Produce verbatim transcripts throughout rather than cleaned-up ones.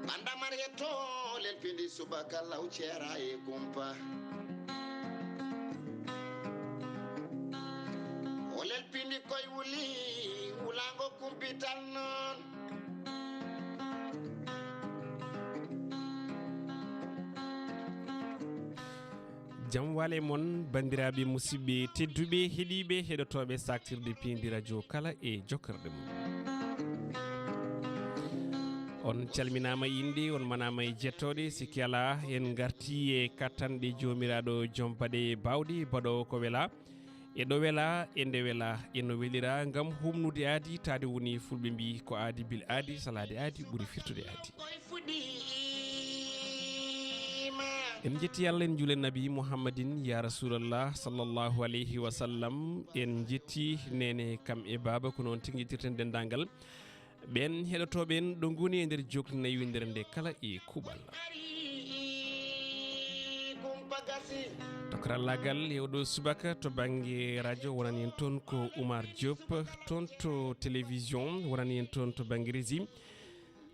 Ɓanda Mariyetto lelpindi subaka law ceera e kumpa. O lelpindi koye wuli, wulaango kumpital noon. Jam wale mon, banndiraaɓe, musidɓe tedduɓe, heɗiiɓe, heɗotooɓe saktirde piindi radio kala e jokkirde mum. On calminaama e innde, on manaama e jettooɗe, sikki alaa, en ngartii e kattanɗe Joomiraaɗo, joom baɗe baawɗe, baɗoowo ko welaa, e ɗo welaa, e nde welaa, e no welira, ngam humnude aadi, taade woni fulɓe mbii, ko aadi bil aadi, salaade aadi, ɓuri firtude aadi. En njetti Allah, en njuule Nabi Muhammadin, ya Rasulallah, sallallahu alayhi wa sallam. En njetti neene kam e baaba, ko noon tigi njettirten denndaangal ɓeen heɗotooɓe en ɗo ngoni e nder jookli naywindere nde kala e kuuɓal. To karallaagal e oɗo subaka to bannge radio wonani en toon ko Oumar Diop, toon to télévision wonani en toon to bannge régie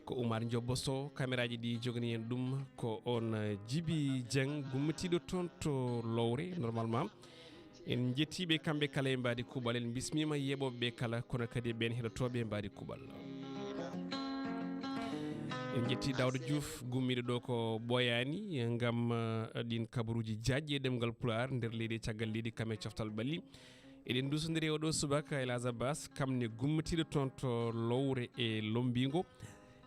ko Oumar Diop Bosso, kameraaji ɗi jogani en ɗum ko on, eh, Djiby Dieng, gummitiiɗo toon to Lowre, normalement. En njettii ɓe kamɓe kala e mbaadi kuuɓal, en mbismiima yeeɓooɓe ɓe kala, kono kadi e ɓeen heɗotooɓe e mbaadi kuuɓal. En njettii Daouda Diouf, gummiiɗo ɗo ko Ɓooyaani, ngam, eh, ɗiin kabaruuji jaajɗi e ɗemngal Pulaar nder leydi e caggal leydi, kam e coftal ɓalli. Eɗen nduusondiri e oɗo subaka, El Hadj Abbas, kam ne gummitiiɗo toon to Lowre e Lombingo.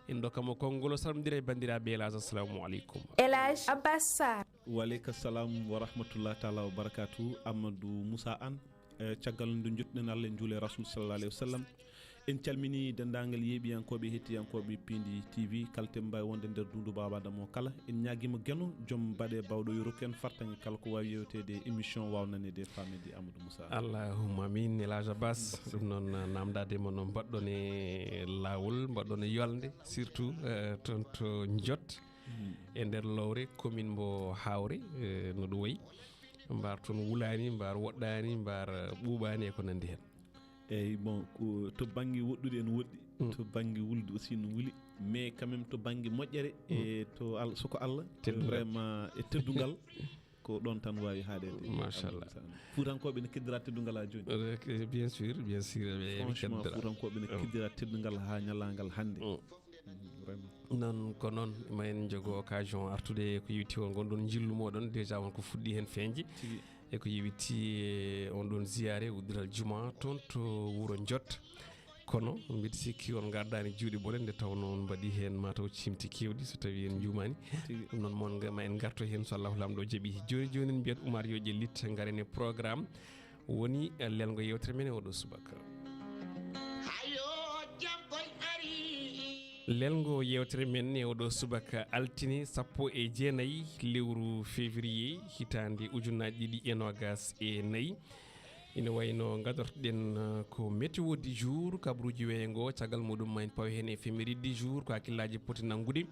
En ndokkat mo konngol, o salmondira e banndiraaɓe. El Hadj, assalamu aleykum. El Hadj Abbas Sarr. Wa aleyka salam wa rahmatullah taala wa barakatuh. Amadou Moussa Anne, eh, caggal nde njettuɗen Allah, en njuule Rasul sallallahu alayhi wa sallam. En calmini denndaangal yeeɓiyankooɓe, hettiyankooɓe Piindi T V, kala to ɓe mbaawi wonde nder dundu Baaba Adama o kala. En ñaagiima Geno, joom baɗe baawɗo, yo rokku en fartaŋŋe kala ko waawi yewteede e émission, waawa naneede e faameede, Amadou Moussa. Allahumma amin, El Hadj Abbas. Merci. Ɗum noon, naamndaade mo no mbaɗɗon e laawol, mbaɗɗon e yolnde, surtout, eh, toon to Njot, e nder Lowre, commune mbo Hawre, eh, no ɗum wayi. Mbaar toon wulaani, mbaar woɗɗaani, mbaar, eh, ɓuuɓaani e ko nanndi heen. Eyyi, bon, ko to bannge woɗɗude ene woɗɗi, mm, to bannge wulde aussi no wuli, mais quand même to bannge moƴƴere, mm, e to Al-, soko Allah, teddungal, vraiment, e teddungal, ko ɗoon tan waawi haaɗeede. Machallah. Fuutankooɓe ne keddora teddungal haa jooni. Eh, bien sûr, bien sûr, ɓe, ɓe franchement, keddora. Fuutankooɓe ne, mm, keddora teddungal haa ñalaagal hannde. Mm. Mhm, vraiment. Noon ko noon, ma en njogo occasion artude ko yowiti o ngonɗon njillu mooɗon. Déjà won ko fuɗɗi heen feeñde. Tigi. E ko yowiti e on ɗon ziyaare uddiral juma toon to wuro Njot. Kono mbiɗa sikki on ngardaani juuɗe bone, nde tawnoo on mbaɗi heen mataw ciimti keewɗi, so tawii en njuumaani. Tigi. Ɗum noon, mon nga-, ma en ngarto heen, so Allahu Laamɗo jaɓi. Jooni jooni, en mbiyat Oumar yo ƴellit, ngaren e programme woni, eh, lelngo yewtere men e oɗo subaka. Hayo, jam koy ari. Lelngo yewtere men e oɗo subaka altine sappo e jeenayi lewru février hitaande ujunnaji ɗiɗi e noogas e nayi. Ina wayno gadortoɗen, eh, ko météo du jour, kabaruuji weeyo ngo, caggal muɗum ma en paw heen e éphéméride du jour, ko hakkillaaji poti nanngude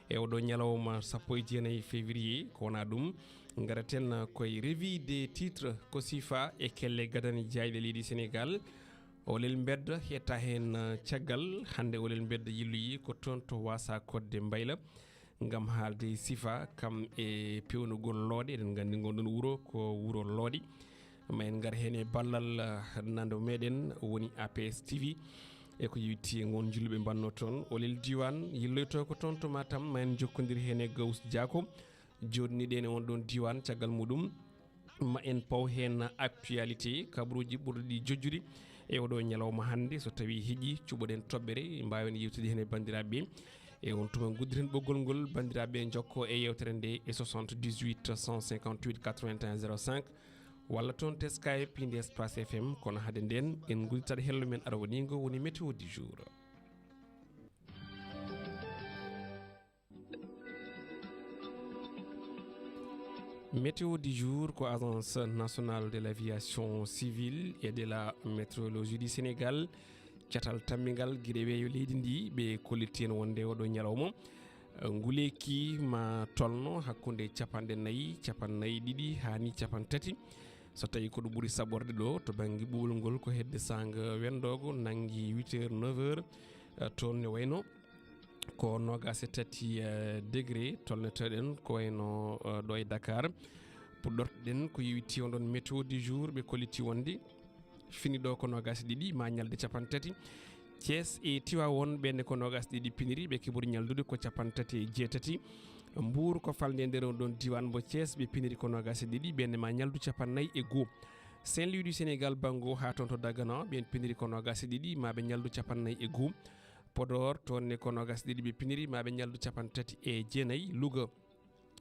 e oɗo ñalawma sappo e jeenayi février. Ko wonaa ɗum, ngaraten koye revue des titres, ko siifa e kelle gadane jaayɗe leydi Sénégal. Olel mbedda hetta heen, eh, caggal. Hannde Olel mbedda yilloyi ko toon to Waasa Kodde Mbayla, ngam haalde siifa kam e peewnugol looɗe. Eɗen nganndi ngon ɗon wuro ko wuro looɗe. Ma en ngar heen e ballal, eh, nando meɗen woni A P S T V. E ko yowiti e ngon njilluɓe mbanno toon. Olel diiwaan yilloyto ko toon to Matam. Ma en njokkondir heen e Gaous Diako. Jooɗniɗen e on ɗon diiwaan, caggal muɗum ma en paw heen actualité, kabaruuji ɓurɗi jojjude e oɗo ñalawma hannde. So tawii heƴii, cuɓoɗen toɓɓere, mbaawen yewtude heen e banndiraaɓe. E on tuma, nguddiren ɓoggol ngol, banndiraaɓe njokko e yewtere nde e soixante-dix-huit cent cinquante-huit quatre-vingt-un zéro cinq, walla toon teskaay piindi Espace F M. Kono hade ndeen, en ngudditat hello men arwaniingo, woni météo du jour. Météo du jour ko Agence nationale de l'aviation civile et de la météorologie du Sénégal, catal tammingal gila weeyo leydi ndi. Ɓe kolliti en wonde oɗo ñalawma, eh, nguleeki ma tolno hakkunde capanɗe nayi, capanɗe nayi ɗiɗi haa ni capanɗe tati. So tawii ko ɗo ɓuri saɓorde ɗo to bannge ɓuuɓol ngol, ko hedde saanga wenndoogo, nanngi huit heures, neuf heures, eh, toon ne wayno ko noogaas e tati, eh, degré tolneteɗen ko wayno, eh, ɗo e Dakar. Puɗɗortoɗen ko yowiti on ɗon météo du jour, ɓe kolliti wonde fini ɗo ko noogaas e ɗiɗi ma ñalɗi capanɗe tati. Thiès e Tivaouane ɓenne ko noogaas e ɗiɗi piniri, ɓe keɓori ñaldude ko capanɗe tati e jeetati. Mbour ko falnde e nder on ɗon diiwaan mbo Thiès, ɓe piniri ko noogaas e ɗiɗi, ɓenne ma ñaldu capanɗe nayi e goo. Saint-Louis du Sénégal banngo haa toon to Dagana, ɓeen piniri ko noogaas e ɗiɗi ma ɓe ñaldu capanɗe nayi e goo. Podor toon ne ko noogaas e ɗiɗi ɓe piniri ma ɓe ñaldu capanɗe tati e jeenayi. Louga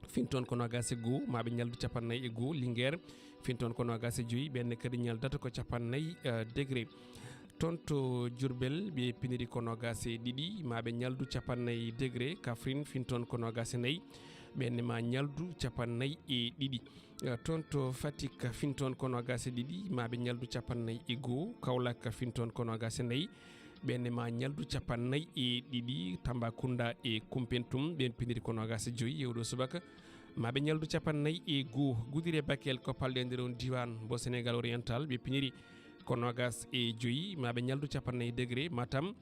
fin toon ko noogaas e goo ma ɓe ñaldu capanɗe nayi e goo. Linguère fin toon ko noogaas e joyi, ɓenne kadi ñaldata ko capanɗe nayi, eh, degré. Toon to Diourbel ɓe piniri ko noogaas e ɗiɗi ma ɓe ñaldu capanɗe nayi degré. Kaffrine fin toon ko noogaas e nayi, ɓenne ma ñaldu capanɗe nayi e ɗiɗi. Eh, toon to Fatick fin toon ko noogaas e ɗiɗi ma ɓe ñaldu capanɗe nayi e goo. Kaolack fin toon ko noogaas e nayi, ɓenne ma ñaldu capanɗe nayi e ɗiɗi. Tambacounda e Koumpentoum ɓeen piniri ko noogaas e joyi e oɗo subaka ma ɓe ñaldu capanɗe nayi e goo. Goudiry e Bakel ko palɗe e nder on diiwaan mbo Sénégal oriental, ɓe piniri ko noogaas e joyi ma ɓe ñaldu capanɗe nayi degré. Matam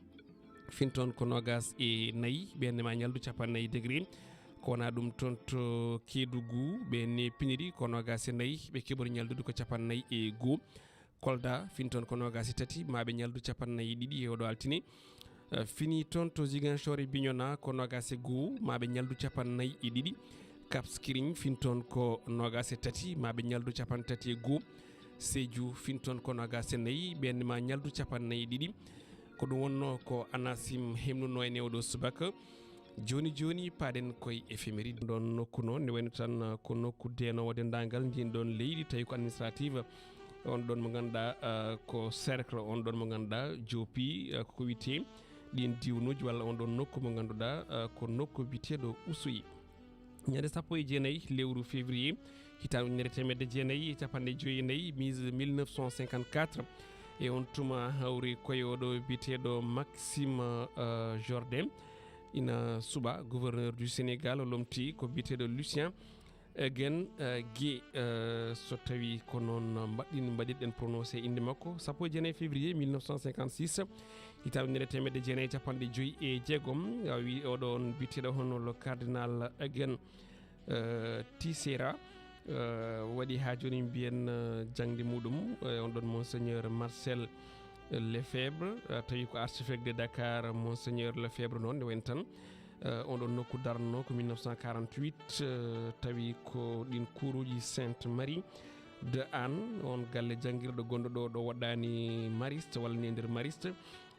fin toon ko noogaas e nayi, ɓenne ma ñaldu capanɗe nayi degré. Ko wonaa ɗum, toon to Kédougou ɓe ne piniri ko noogaas e nayi, ɓe keɓori ñaldude ko capanɗe nayi e goo. Kolda fin toon ko noogaas e tati ma ɓe ñaldu capanɗe nayi e ɗiɗi e oɗo altine. Eh, fini toon to Ziguinchor e Bignona ko noogaas e goo ma ɓe ñaldu capanɗe nayi e ɗiɗi. Cap Skirring fin toon ko noogaas e tati ma ɓe ñaldu capanɗe tati e goo. Sédhiou fin toon ko noogaas e nayi, ɓenne ma ñaldu capanɗe nayi e ɗiɗi. Ko ɗum wonnoo ko ANACIM hemnunoo en e oɗo subaka. Jooni jooni, paaɗen koye éphéméride. Ɗoon nokku noon, ne wayno tan, uh, ko nokku deenoowo denndaangal ndiin ɗoon leydi, tawi ko administrative, on ɗoon mo ngannduɗaa, uh, ko cercle, on ɗoon mo ngannduɗaa joopi, uh, ko wiyetee ɗiin diwnuuji walla on ɗoon nokku mo ngannduɗaa, uh, ko nokku biyeteeɗo Oussouye. Ñande sappo e jeenayi lewru février, hitaande ujunere teemedde jeenayi e capanɗe joyi e nayi, mise mille neuf cent cinquante-quatre, e on tuma hawri koye oɗo biyeteeɗo Maxime, uh, Jordan. Ina suɓa gouverneur du Sénégal, o lomti ko biyeteeɗo Lucien Egen, uh, Gue, uh, so tawi ko noon mbaɗɗin-, mbaɗirɗen prononcé innde makko. Sappo e jeenayi février mille neuf cent cinquante-six, hitaande ujunere teemedde jeenayi e capanɗe joyi e jeegom, a wi oɗo on biyeteeɗo hono le cardinal Egen, uh, Tissera, uh, waɗi haa jooni mbiyen, uh, jaŋde muɗum, uh, on ɗoon Monseigneur Marcel Lefebvre, uh, tawi ko archevêque de Dakar, Monseigneur Lefebvre noon, nde wayno tan, uh, on ɗoon nokku darnoo ko mille neuf cent quarante-huit, uh, tawi ko ɗiin kuuruuji Sainte Marie de Anne, on galle janngirɗo gonɗo ɗo, ɗo woɗɗaani Mariste, walla ni e nder Mariste.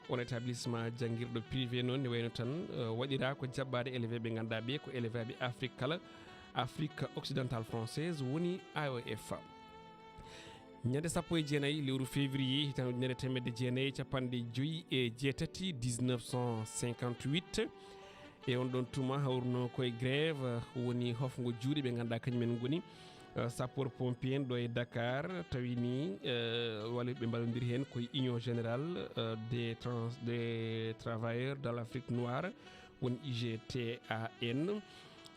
On établissement janngirɗo privé noon, ne wayno tan, uh, waɗiraa ko jaɓɓaade élève ɓe ngannduɗaa ɓe ko élève ɓe Afrique kala, Afrique occidentale française woni A O F. Ñande sappo e jeenayi lewru février hitaande ujunere teemedde jeenayi e capanɗe joyi e jeetati, dix-neuf cent cinquante-huit, e on ɗoon tuma hawruno koye grève, uh, woni hofngo juuɗe ɓe ngannduɗaa kañum en ngoni, uh, sapeur pompier en ɗo e Dakar, tawi ni, uh, walla ɓe mballondiri heen koye Union Générale, uh, des Trans-, des Travailleurs de l'Afrique Noire, woni U G T A N.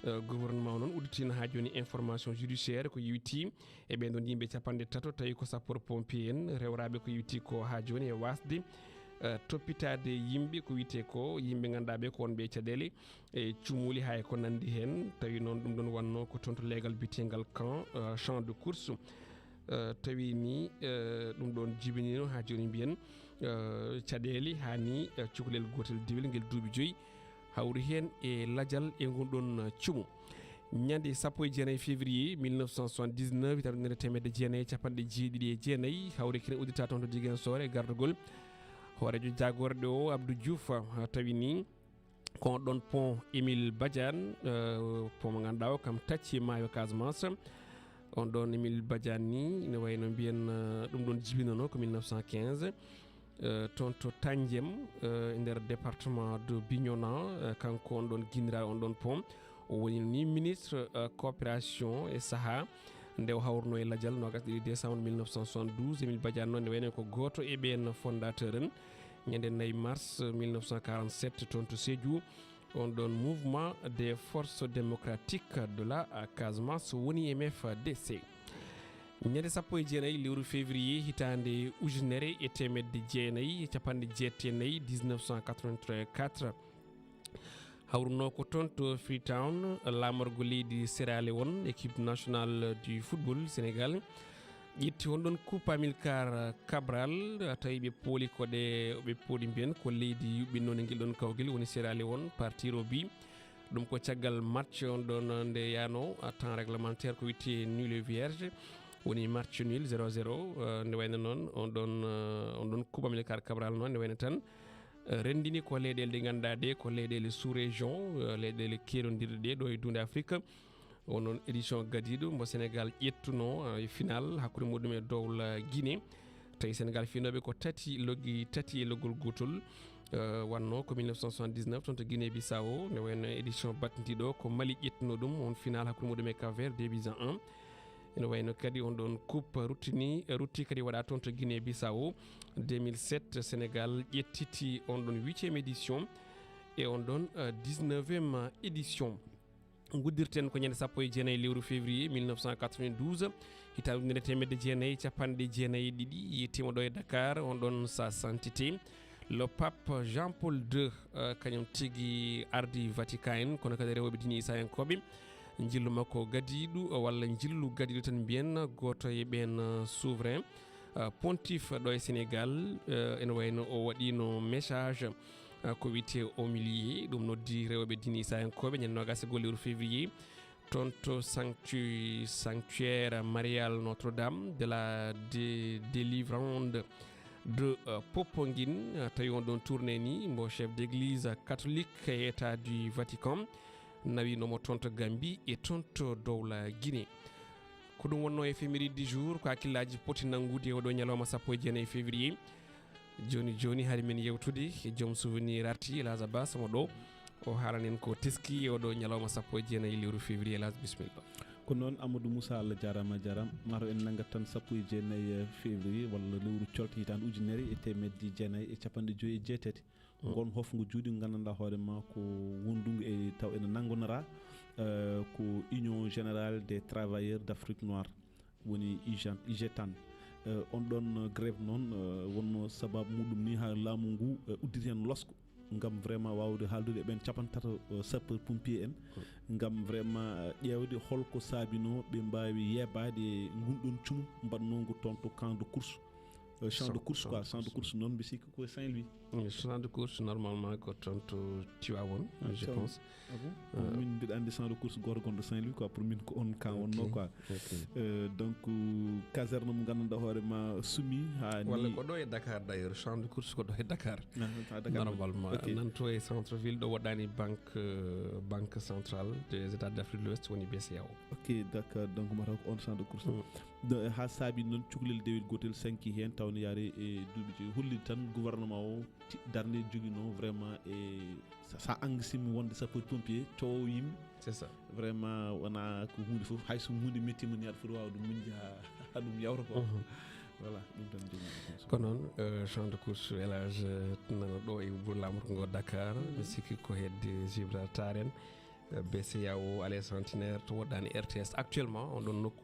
Uh, gouvernement o noon udditina haa jooni information judiciaire ko yowiti e ɓeen ɗoon yimɓe capanɗe tato, tawi ko sapeur pompier en rewraaɓe ko yowiti ko haa jooni e waasde, uh, toppitaade yimɓe ko wiyetee ko yimɓe ngannduɗaa ɓe ko wonɓe e caɗeele e cumuli haa e ko nanndi heen. Tawi noon ɗum ɗoon wonnoo ko toon to leegal biyeteengal camp, uh, champ de course. Uh, tawi ni, uh, ɗum ɗoon jibinino haa jooni mbiyen, uh, caɗeele haa ni, uh, cukalel gootel dewel ngel duuɓi joyi hawri heen e lajal e ngun ɗoon, uh, cumu. Ñande sappo e jeenayi février mille neuf cent soixante-dix-neuf, hitaande ujunere teemedde jeenayi e capanɗe jeeɗiɗi e jeenayi, hawri kene uddita toon to Ziguinchor e gardagol hooreejo jagorɗe o, Abdou Diouf, uh, tawi ni ko on ɗoon pont Émile Badiane, uh, pont mo ngannduɗaa o kam tacci maayo Casamance. On ɗoon Émile Badiane ni, ne wayno mbiyen, uh, ɗum ɗoon jibinano ko mille neuf cent quinze, uh, toon to Tanjem, uh, e nder département de Bignona, uh, kanko on ɗoon ginniraaɗo on ɗoon pont. O woni ni ministre, uh, coopération e sahaa nde o hawruno e lajal noogaas e ɗiɗi décembre mille neuf cent soixante-douze. Émile Badiane noon ne wayno ko gooto e ɓeen fondateur en. Ñande nayi mars mille neuf cent quarante-sept, toon to Sédhiou, on ɗoon Mouvement des Forces Démocratiques de la Casamance, woni M F D C. Ñande sappo e jeenayi lewru février hitaande ujunere e teemedde jeenayi e capanɗe jeetati e nayi, dix-neuf cent quatre-vingt-quatre, Hawruno ko toon to Freetown, laamorgo leydi Sierra Leone, équipe nationale du football Sénégal ƴetti on ɗon Coupe Amilcar Cabral, tawi ɓe pooli ko ɗe, ɓe pooli mbiyen ko leydi yuɓɓinnondi ngel ɗon kawgel woni Sierra Leone, partir o bi. Ɗum ko caggal match on ɗon nde yaano, temps réglementaire ko witte nul et vierge, woni match nul zéro zéro, eh, nde wayno noon on ɗon, eh, on ɗon Coupe Amilcar Cabral noon nde wayno tan, eh, renndini ko leyɗeele ɗe ngannduɗaa ɗe ko leyɗeele sous-région, eh, leyɗeele keerondirɗe ɗe ɗo e duunde Afrique. On ɗon édition gadiiɗo mbo Sénégal ƴettuno, eh, e final hakkunde muɗum e Dowla Guinée. Tawi Sénégal finooɓe ko tati, loggi tati e loggol gootol. Eh, wanno ko mille neuf cent soixante-dix-neuf toon to Guinée Bissau, nde wayno édition battidiiɗo ko Mali ƴettuno ɗum, on final hakkunde muɗum e Cap Vert, deux buts à un. Ene wayno kadi on ɗon coupe ruttini, rutti kadi waɗa toon to Guinée Bissau, deux mille sept Sénégal ƴettiti on ɗon huitième édition e on ɗon, eh, dix-neuvième édition. Nguddirten ko ñande sappo e jeenayi lewru février mille neuf cent quatre-vingt-douze, hitaande ujunere teemedde jeenayi e capanɗe jeenayi e ɗiɗi, yettiima ɗo e Dakar, on ɗon sa santité. Le pape Jean-Paul deux, eh, kañum tigi ardi Vatican en, kono kadi rewɓe diine Isayankooɓe, njillu makko gadiiɗo, eh, walla njillu gadiiɗo tan mbiyen, gooto e ɓeen, eh, souverain, eh, pontife ɗo e Sénégal, eh, ene wayno o waɗiino message, eh, ko wiyetee homilier, ɗum noddi rewɓe diine Isayankooɓe ñande noogaas e go'o lewru février, toon to sanctu-, sanctuaire marial Notre-Dame de la dé-, délivrande de, euh, Popenguine, euh, tawi on ɗon tournée ni mbo chef d'église catholique e État du Vatican nawinomo toon to Gambie e toon to Dowla Guinée. Ko ɗum wonno e F M R I du jour, ko hakkillaaji poti nanngude e oɗo ñalawma sappo e jeenayi février. Jooni jooni, hari men yewtude e joom souvenir arti, El Hadj Abbas mo ɗo. O haalan en ko teski e oɗo ñalawma sappo e jeenayi lewru février. El Hadj, bisimilla. Ko noon, Amadou Moussa, Allah jaaraama, a jaaraama. Maaro en nanngat tan sappo e jeenayi février, walla lewru colte hitaande ujunere e teemedde jeenayi e capanɗe joyi e jeetati. Mm. Ngon hofngu juuɗi ngu nganndanɗaa hoore ma ko wondungu e taw ene nanngonora, eh, ko Union Générale des Travailleurs d'Afrique Noire, woni U G T-, U G T A N. Eh, on ɗon grève noon, eh, wonno sababu muɗum ni haa laamu ngu, eh, udditi heen losko ngam vraiment waawde haaldude e ɓeen capanɗe tato, eh, sapeur pompier en, mm, ngam vraiment, eh, ƴeewde holko saabinoo ɓe mbaawi yeebaade e ngun ɗon cumu mbaɗnoongu toon to camp de course. Euh, champ de course, quoi, champ de course noon, mbi sikki ko Saint-Louis. Mm, champ de course, normalement, ko toon to Tivaouane, je pense. Ah bon? Euh, min mbiɗa anndi champ de course gooto gonɗo Saint-Louis, quoi, pour min ko on camp wonno, quoi. Ok. Euh, donc, euh, caserne mo nganndanɗaa hoore ma sumi haa ni. Walla ko ɗo e Dakar, d'ailleurs, champ de course ko ɗo e Dakar. Ah, à Dakar. Normalement, ok. Nan to e centre-ville, ɗo woɗɗaani banque, euh, banque centrale des États d'Afrique de l'Ouest, woni B C E A O. Ok, d'accord. Donc, mataw ko on champ de course. Mm. Haa saabi noon cukalel dewel gootel sanki heen, taw ne yaare e duuɓi joyi. Holli tan gouvernement o ti-, darnde joginoo vraiment e sa, sa angisima wonde sapeur pompier, coowo yimɓe. C'est ça. Vraiment, wona ko huunde fof, hay so huunde mettiima ni, aɗa foti waawde muñde haa, haa ɗum yawta quoi. Mhm. Voilà, ɗum tan joginoo. Ko noon, euh, champ de course, El Hadj, euh, nana ɗo e wuro laamorgo ngo Dakar, mhm, mi sikki ko hedde Gibraltar en. B C E A O, Allez Centenaire, to woɗɗaani R T S. Actuellement, on ɗon nokku,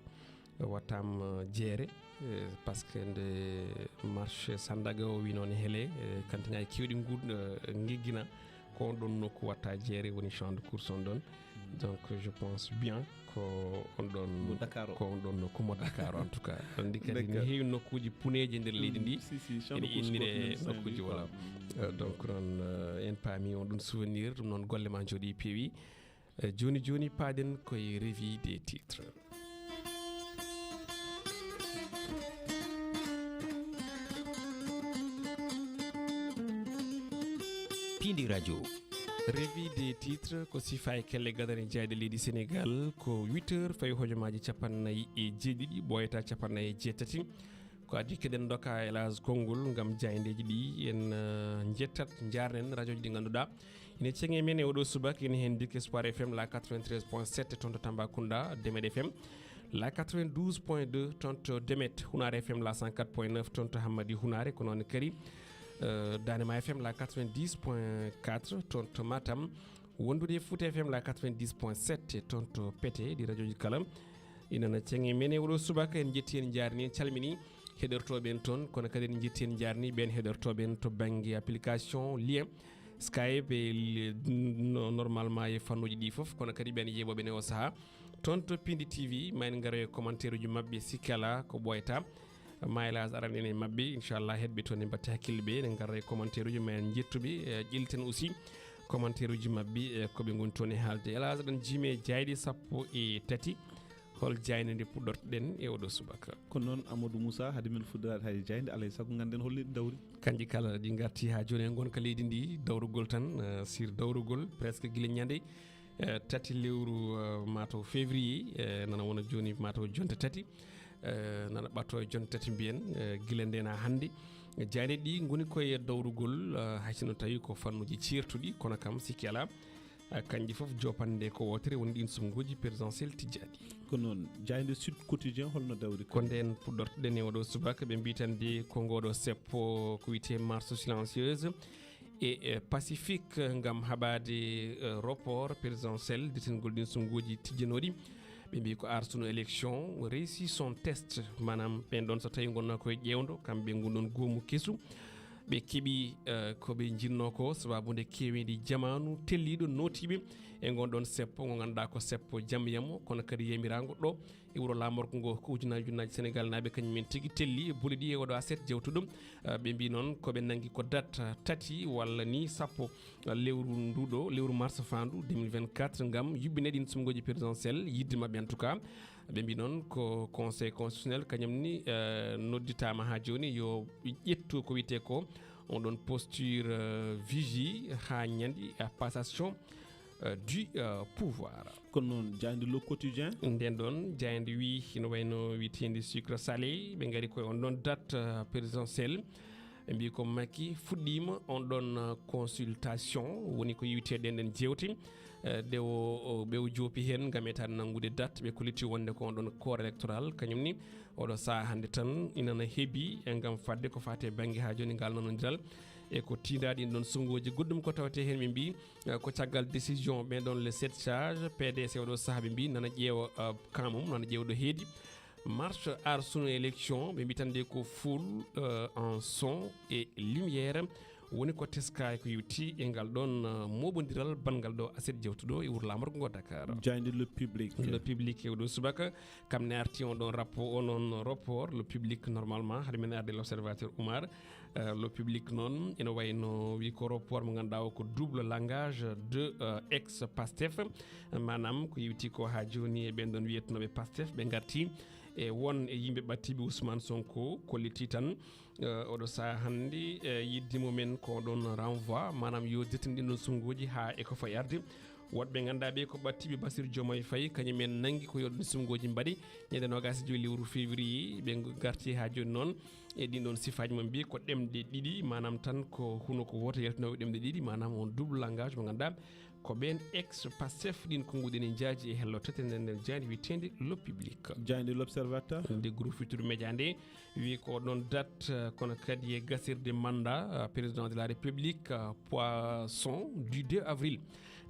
eh, waɗtaama, eh, jeere, eh, parce que nde marché Sandaga o wino ne hele, eh, kantiŋaaji keewɗi ngu-, eh, ngiggina, ko on ɗon nokku waɗta jeere, woni champ de course on ɗon. Mm. Donc, je pense bien ko on ɗon, ko on ɗon nokku mo Dakar, en tout cas. Anndi kadi ne heewi nokkuuji puneeji e nder leydi ndi. Mm, si, si, champ de course ene innire nokkuuji, voilà. Mm. Eh, donc, noon, eh, en paami on ɗon souvenir, ɗum noon golle ma njooɗi peewi. Eh, jooni jooni, paaɗen koye revue des titres. Piindi radio. Revue des titres ko sifa e kelle gadane jeyɗe leydi Sénégal, ko huit heures fayi hojomaaji capannayyi e jeeɗiɗi, ɓooyata capannayyi e jeetati. Ko adii keɗen ndoka, hélas, konngol ngam jaayndeeji ɗi en, eh, njettat, njaarnen rajooji ɗi ngannduɗaa ine ceŋe men e oɗo subaka. Ine heen Dik Espoir F M la quatre-vingt-treize point sept toon to Tambacounda, Demet F M la quatre-vingt-douze point deux toon to Demet, Hunaare F M la cent quatre point neuf toon to Hammadi Hunaare, ko noon kadi, eh, Daande Ma F M la quatre-vingt-dix point quatre toon to Matam, wondude e Fouta F M la quatre-vingt-dix point sept toon to Pete. Ɗi rajooji kala ina na ceŋe men e oɗo subaka. En njetti, en njaarni, en calmini heɗortooɓe en toon, kono kadi en njetti, en njaarni ɓeen heɗortooɓe en to bannge application lien Skype e li- no- normalement e fannuji ɗi fof, kono kadi ɓen yeɓoɓe ne o saaha toon to Pindi T V, ma en ngaro e commentaire uji maɓɓe, sikki alaa ko ɓooyata. Ma hélas aran en e maɓɓe, inchallah heɗɓe toon e mbatte hakkille ɓe, ne ngara e commentaire uji ma en jettuɓe, eh, ƴelliten aussi commentaire uji maɓɓe, eh, ko ɓe ngoni toon e haalde. Hélas aɗan jiimi e jayɗe sappo e tati, hol jayde nde puɗɗortoɗen e oɗo subaka? Kono noon, Amadou Moussa, hade men fuddiraade hay jayde, alaa e sago ngannden hol ni ɗi dawri. Kanji kala ɗi ngarti haa jooni e ngonka leydi ndi, dawrugol tan, eh, sir dawrugol presque gila ñande, eh, tati lewru, eh, mataw février, eh, nana wona jooni mataw jonte tati, eh, nana ɓatto e jonte tati mbiyen, eh, gila nden haa hannde. Jayde ɗi ngoni koye dawrugol, eh, hay sinno tawi ko fannuji ceertuɗi, kono kam sikki alaa, eh, kanji fof jopande ko wootere, woni ɗin suɓngooji présidentielle tijjaaɗi. Ko noon, jayde Sud Quotidien holno dawri? Ko nden puɗɗortoɗen e oɗo subaka, ɓe mbi tan de ko ngoɗo seppo ko wiyetee marche silencieuse e, e pacifique ngam haɓaade, eh, report présidentiel, detengol ɗin suɓngooji tijjanooɗi. Ɓe mbi ko Aar Sunu Élection réussi son test, maanaam ɓen ɗon so tawi ngonnoo koye ƴeewndo, kamɓe ngun ɗon goomu kesu. Ɓe keɓi, eh, ko ɓe njinnoo ko, sababu nde keeweendi jamaanu telliiɗo nootiiɓe e ngon ɗon seppo, ngo ngannduɗaa ko seppo jam yamo, kono kadi yamiraango ɗo e wuro laamorgo ngo ko ujunnaaji ujunnaaji Senegal naaɓe, kañum en tigi telli e boli ɗi e oɗo aset jewtuɗo. Eh, ɓe mbi noon ko ɓe nanngi ko date, eh, tati walla ni sappo, eh, lewru nduɗo, lewru mars faandu deux mille vingt-quatre, ngam yuɓɓinde ɗin suɓngooji présidentielle, yidde maɓɓe en tout cas. Ɓe mbi noon ko Conseil constitutionnel kañum ni, eh, nodditaama haa jooni yo ƴettu ko wiyetee ko on ɗon posture, eh, vigie haa ñande, eh, passation, eh, du, eh, pouvoir. Kono noon, jaaynde Le Quotidien? Nden ɗon jaaynde wi, ino wayno wiyeteende sucre salé, ɓe ngari koye on ɗon date, eh, présidentielle. Ɓe mbi ko Macky fuɗɗiima on ɗon, eh, consultation, woni ko yowiti e ɗen ɗen jeewte. Eh, nde o, o, ɓe o joopi heen ngam etaade nanngude date, ɓe kolliti wonde ko on ɗon corps électoral, kañum ni oɗo sahaa hannde tan ina na heɓi e ngam fadde ko faati e bannge haa jooni ngal nanondiral e ko tiindaa ɗin ɗon suɓngooji. Goɗɗum ko tawetee heen, ɓe mbi, eh, ko caggal décision ɓen ɗon les sept sages P D S e oɗo sahaa, ɓe mbi nana ƴeewa, eh, cas mum, nana ƴeewa ɗo heedi. Marche Aar Sunu Élection, ɓe mbi tan de ko full, eh, en son et lumière. Woni ko teskaay ko yowti e ngal ɗon, eh, moɓondiral banngal ɗo aset jewtuɗo e wuro laamorgo ngo Dakar. Jaaynde Le Public. Le Public e oɗo subaka, kam ne arti on ɗon rapport, on ɗon report, Le Public normalement, haade men arde L'Observateur Oumar, eh, Le Public noon, ina wayno wi ko report mo ngannduɗaa o ko double langage de, eh, ex Pastef, maanaam ko yowti ko haa jooni e ɓen ɗon wiyetnooɓe Pastef, ɓe ngarti e won e yimɓe ɓattiiɓe Ousmane Sonko, kolliti tan, eh, oɗo sahaa hannde, eh, yidde mumen ko ɗon renvoi, maanaam yo dettin ɗin ɗon suɓngooji haa e ko fayi arde. Woɗɓe ngannduɗaa ɓe ko ɓattiiɓe Bassirou Diomaye Faye, kañum en nanngi ko yo ɗin suɓngooji mbaɗe ñande noogaas e joy lewru février, ɓe ngarti haa jooni noon e ɗin ɗon sifaaji, mo mbi ko ɗemɗe ɗiɗi, maanaam tan ko hunuko wooto yaltinoowo ɗemɗe ɗiɗi, maanaam on double langage mo ngannduɗaa ko ɓeen ex Pastef. Ɗin konnguɗi ne njaaji e hello tete nden nden jaaynde wiyeteende Le Public. Jaaynde L'Observateur. Nde groupe Futurs Médias nde wi ko ɗon date, eh, kono kadi e gasirde mandat, eh, président de la République, eh, poisson du deux avril.